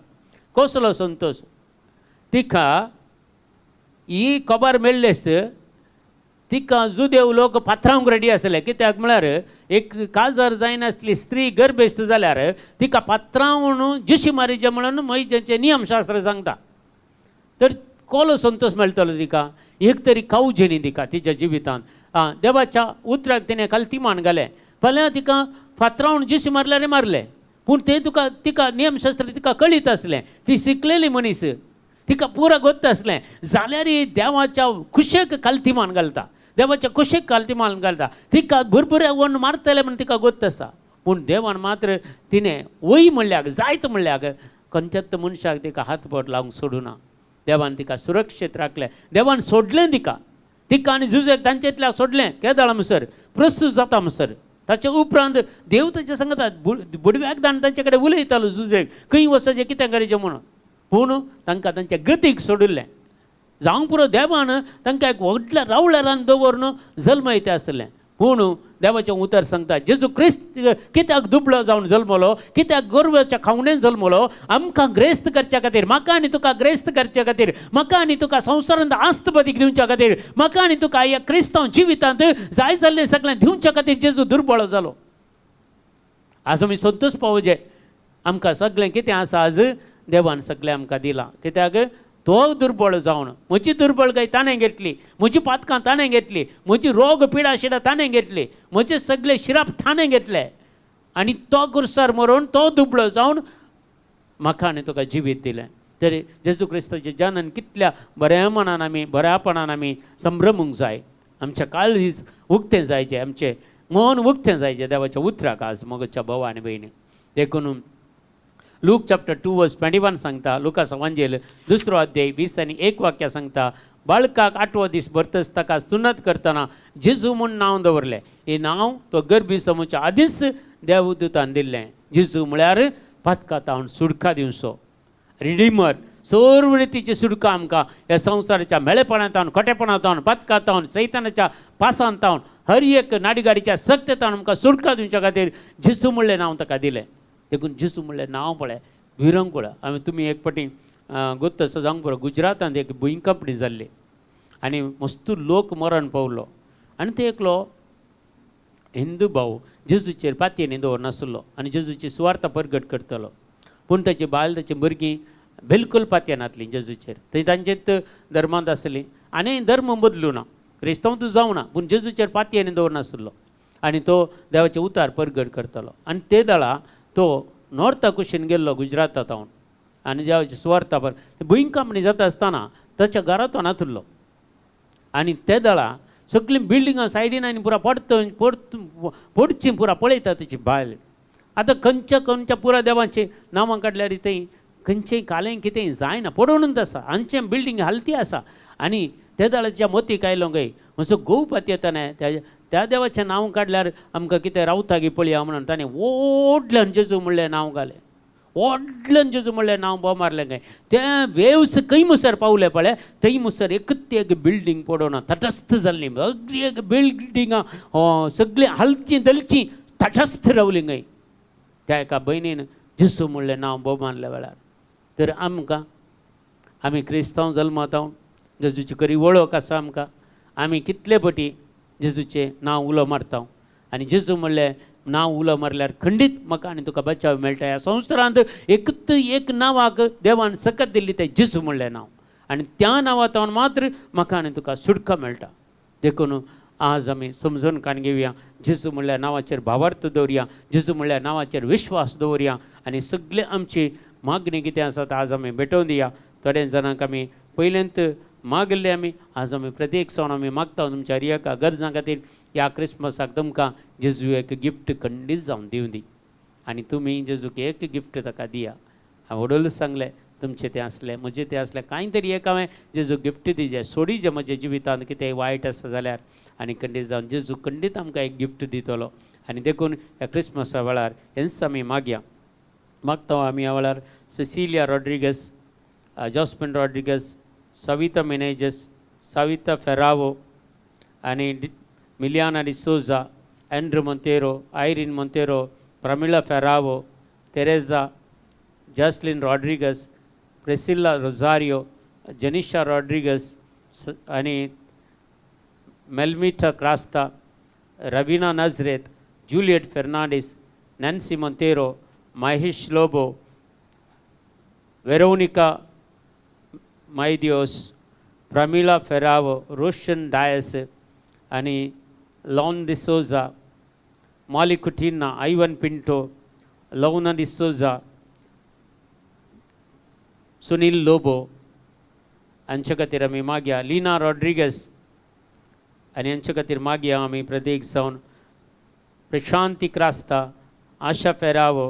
कसलो संतोश? तिका ही खबर मेळ्ळेच तिका जुदेव लोक पात्रावंक रेडी आसले. कित्याक म्हळ्यार एक काजार जायनासली स्त्री गर्भेस्त जाल्यार तिका पात्रावन जिशी मारीचे म्हणून मोयजेचें नियमशास्त्र सांगता. तर कोलो संतोश मेळटलो तिका? एक तरी कावजेनी तिका तिच्या जिवितांत आं देवाच्या उतराक तिणें खालती मान घालें. फाल्यां तिका फातरावन जिशी मारल्यार मारलें, पूण तें तुका तिका नियमशास्त्र तिका कळीत आसलें, ती शिकलेली मनीस, तिका पुरा गोत्त आसलें. जाल्यार देवाच्या खुशेक खालती मान घालता, देवाच्या कुशीक खालती मान घालता. तिका भुरभुरे वण मारतले म्हण तिका गोत्त आसा, पूण देवान मात्र तिणें वय म्हणल्याक जायत म्हणल्याक खंयच्याच मनशाक तिका हात बोट लावंक सोडूना. देवान तिका सुरक्षीत राखलें, देवान सोडलें तिका. तिका आनी जुजेक तांचेतल्या सोडलें केदाळ म्हणसर प्रस्तूत जाता म्हणसर. ताचे उपरांत देव ताचे सांगता बुडव्याक दान तांचे कडेन उलयतालो जुजेक खंय वचचें कितें करचें म्हणून, पूण तांकां तांच्या गतीक सोडिल्लें. जावंक पुरो देवान तांकां एक व्हडल्या रावळारान दवरून जल्मयते आसलें. पूण देवाचें उतर सांगता जेजू क्रिस्त कित्याक दुबळो जावन जल्मलो, कित्याक गोरवाच्या खावणेन जल्मलो? आमकां ग्रेस्त करच्या खातीर, म्हाका आनी तुका ग्रेस्त करच्या खातीर, म्हाका आनी तुका संवसारांत आस्त बदीक दिवच्या खातीर, म्हाका आनी तुका ह्या क्रिस्तांव जिवितांत जाय जाल्लें सगळें दिवच्या खातीर जेजू दुर्बळ जालो. आज आमी संतोश पावचे, आमकां सगळें कितें आसा आज देवान सगळें आमकां दिलां. कित्याक तो दुर्बळ जावन म्हजी दुर्बळकाय ताणें घेतली, म्हजी पातकां ताणें घेतली, म्हजी रोग पिडा शिडा ताणें घेतली, म्हजे सगळे शिराप ताणें घेतले आनी तो कुर्सार मरून तो दुबळो जावन म्हाका आनी तुका जिवीत दिलें. तरी जेजू क्रिस्ताचें जनन कितल्या बऱ्या मनान आमी बऱ्यापणान आमी संभ्रमूंक जाय. आमच्या काळीज उक्तें जायचें, आमचें मन उक्तें जायचें देवाच्या उतराक आज मोगाच्या भाव आनी भयणी. देखून लूक चॅप्टर 2 वर्स 21 सांगता, लुकास वांजेल दुसरो अध्याय 21 वाक्य सांगता, बाळकाक आठवो दीस भरतच ताका सुनत करतना जेजू म्हूण नांव दवरलें. हें नांव तो गर्भी समूच्या आदींच देवदूतान दिल्लें. जेजू म्हळ्यार पातका तावन सुडका दिवचो रिडीमर. सर्व रितीची सुडका आमकां ह्या संवसाराच्या मेळेपणांत, खोटेपणांत, पातकांत, सैतानाच्या पासांत, हर एक नाडीगाडीच्या सक्तेतावन आमकां सुडका दिवच्या खातीर जेजू म्हणलें नांव ताका दिलें. देखून जेजू म्हणलें नांव पळय विरंगुळ. आमी तुमी एक फावटी गोत्त आसा जावंक पुरो, गुजरातांत एक भुंयकांपणी जाल्ली आनी मस्त लोक मरण पावलो आनी ते एकलो हिंदू भाव जेजूचेर पातयेनी दवरनासलो आनी जेजूची सुवार्ता परगट करतलो, पूण ताची बायल ताची भुरगीं बिलकूल पातयेनातलीं जेजूचेर. थंय तांचेच धर्मांत आसलीं आनी धर्म बदलूं ना, क्रिस्तांव तूं जावं ना, पूण जेजूचेर पातयेनी दवरनासलो आनी तो देवाचें उतार परगट करतलो. आनी ते दळा तो नॉर्था कुशीन गेल्लो गुजराता तावन आनी देवाची सुवार्ता पर भुंयकांपणी जाता आसतना ताच्या घरा तो नातुल्लो आनी ते दळा सगळीं बिल्डिंगां सायडीन आनी पुरा पडत पडत पडची पुरा पळयता ताची बायल. आतां खंयच्या खंयच्या पुरा देवांची नांवां काडल्यार थंय खंयचेय कालें कितेंय जायना, पडोवनूच आसा, हांचें बिल्डींग हालती आसा. आनी ते दळाच्या मोतीक आयलो काय म्हजो घोव पातयेता त्या त्या देवाचें नांव काडल्यार आमकां कितें रावता गी पळया म्हणून ताणें व्हडल्यान जेजू म्हणलें नांव घालें, व्हडल्यान जेजू म्हणलें नांव बोव मारलें काय ते वेव्स खंय मुसर पावले पळय थंय मुसर एकच एक बिल्डींग पडोना तटस्थ जाल्ली, सगळी एक बिल्डिंगां सगळीं हालचीं दलचीं तटस्थ रावलीं खंय त्या एका भयणीन जेजू म्हणलें नांव बोव मारल्या वेळार. तर आमकां आमी क्रिस्तांव जल्माताव जेजूची खरी वळख आसा आमकां, आमी कितले पटी जेजूचें नांव उलो मारता आनी जेजू म्हणलें नांव उलो मारल्यार खंडीत म्हाका आनी तुका बचाव मेळटा. ह्या संवसारांत एकत एक नांवाक देवान सकत दिल्ली तें जेजू म्हणलें नांव आनी त्या नांवांत मात्र म्हाका आनी तुका सुटका मेळटा. देखून आज आमी समजून कान घेवया, जेजू म्हणल्या नांवाचेर भावार्थ दवरया, जेजू म्हणल्या नांवाचेर विश्वास दवरया आनी सगळे आमची मागणी कितें आसा आज आमी भेटोवन दिया. थोड्या जाणांक आमी पयलेंत मागल्ले आमी आज आमी प्रत्येक सण आमी मागता तुमच्या हर एका गरजां खातीर ह्या क्रिसमसाक तुमकां जेजू एक गिफ्ट खंडीत जावन दिवं दी आनी तुमी जेजूक एक गिफ्ट ताका दिया. हांवें व्हडूल सांगलें, तुमचें तें आसलें, म्हजें तें आसलें, कांय तरी एक हांवें जेजू गिफ्ट दिजे सोडीजे म्हज्या जिवितांत कितेंय वायट आसा जाल्यार आनी खंडीत जावन जेजू खंडीत आमकां एक गिफ्ट दितलो. आनी देखून ह्या क्रिसमसा वेळार हेंच आमी मागया मागता. आमी ह्या वेळार Cecilia Rodrigues, Jospin Rodrigues, Savita Menezes, Savita Ferrao आनी Miliana D'Souza, Andrew Monteiro, Irene Monteiro, Pramila Ferrao, Teresa, Jaslin Rodrigues, Priscilla Rosario, Janisha Rodrigues आनी Melmita Crasta, Raveena Nazareth, Juliet Fernandes, Nancy Monteiro, Mahesh Lobo, Veronica Medeiros, Pramila Ferrao, Roshan Dias आनी Lon D'Souza, Molly Coutinho, Ivan Pinto, Lavna D'Souza, Sunil Lobo हांचे खातीर आमी मागया. लिना रॉड्रिगस आनी हांचे खातीर मागया आमी प्रत्येक जावन. प्रशांती क्रास्ता, आशा फेरावो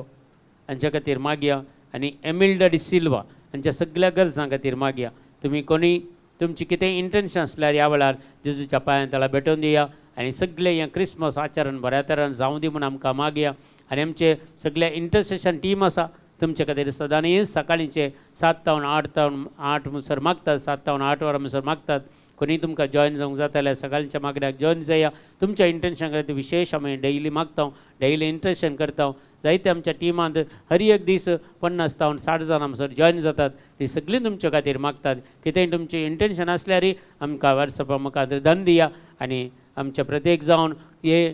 हांच्या खातीर मागया आनी एमिल्डा डिसिल्वा हांच्या सगळ्या गरजां खातीर मागया. तुमी कोणी तुमची कितें इंटेन्शन आसल्यार ह्या वेळार जेजूच्या पांयां तळा भेटोवन दिया आनी सगळे हें क्रिसमस आचरण बऱ्या तरान जावं दी म्हूण आमकां मागया. आनी आमचे सगळे इंटरसेशन टीम आसा, तुमचे खातीर सदांनी सकाळींचे 7 तावन 8 तावन 8 मुसर मागतात, 7 तावन 8 वरां मुसर मागतात. कोणी तुमकां जॉयन जावंक जाता जाल्यार सकाळच्या मागण्याक जॉयन जाया. तुमच्या इंटेन्शन खातीर विशेश आमी डेली मागता, डेली इंटरसेशन करता. जायते आमच्या टिमांत हर एक दीस 50 तावन 60 जाणां सर जॉयन जातात, ती सगळीं तुमच्या खातीर मागतात. कितेंय तुमचें इंटेन्शन आसल्यारय आमकां वॉट्सॅपा मुखार धन दिया. आनी आमच्या प्रत्येक जावन हे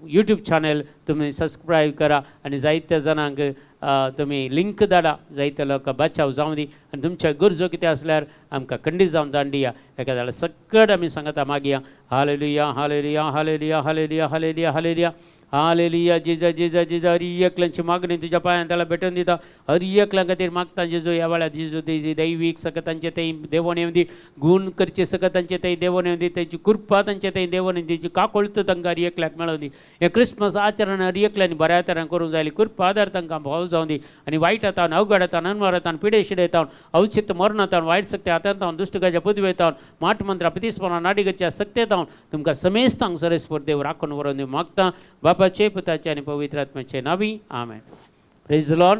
यूट्यूब चॅनल तुमी सबस्क्रायब करा आनी जायत्या जाणांक तुमी लिंक धाडा, जायते लोक बचाव जावं दी. आनी तुमच्या गरजो कितें आसल्यार आमकां खंडीत जावन दान दिया. एका जाल्यार सकट आमी सांगता मागया. Hallelujah, hallelujah, hallelujah, hallelujah, hallelujah, hallelujah, hallelujah. जेजा जेजा जेजा, हर एकल्यांची मागणी तुज्या पांयान त्याला भेटून दिता. हर एकल्या खातीर मागता जेजू ह्या वेळार. जेजू तेजी दैवीक सकत तांचे थंय देवण येवं दी, गूण करचे सकत तांचे थंय देवण येवं दी, तेजी कृपा तांचे थंय देवण येवं दी, तेजी काकोळत तांकां हर एकल्याक मेळोवं दी. हें क्रिसमस आचरण हर एकल्यांनी बऱ्या तरान करूंक जाय, कृपा आदार तांकां भाव जावं दी. आनी वायट तावन, अवघड तावन, अनवार तावन, पिडे शिडे तावन, अवचित मरण तावन, वायट सक्ते हातान तावन, दुश्टकाच्या पदवे तावन, माट मंत्रा प्रतिस्पना नाडिगच्या सक्ते तावन तुमकां समेस्तांक सरेस्पर देव राखून व्हरोन दी मागता बापाचे, पुताचे आनी पवित्र आत्म्याचे नावी, आमेन. Praise Lord,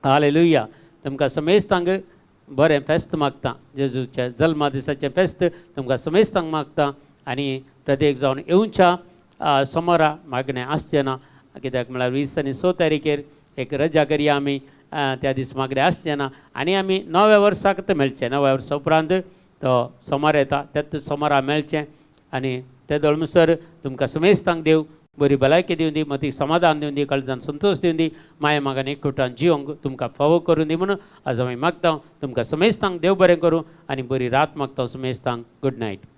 hallelujah. तुमकां समेस्तांक बरें फेस्त मागता. जेजूच्या जल्मा दिसाचें फेस्त तुमकां समेस्तांक मागता. आनी प्रत्येक जावन येवच्या सोमारा मागणें आसचें ना, कित्याक म्हळ्यार 20 आनी 6 तारखेर एक रजा करया आमी. त्या दीस मागणें आसचें ना आनी आमी नव्या वर्साक तर मेळचें. नव्या वर्सा उपरांत तो सोमार येता, त्याच सोमारा मेळचें. आनी ते दळमसर तुमकां समेस्तांक देव बरी भलायकी दिवं दी, मतीक समाधान दिवं दी, काळजान संतोश दिवं दी, माया मागान एकवटान जिवंक तुमकां फावो करूं दी म्हणून आज आमी मागता. तुमकां समेस्तांक देव बरें करूं आनी बरी रात मागता समेस्तांक. Good night.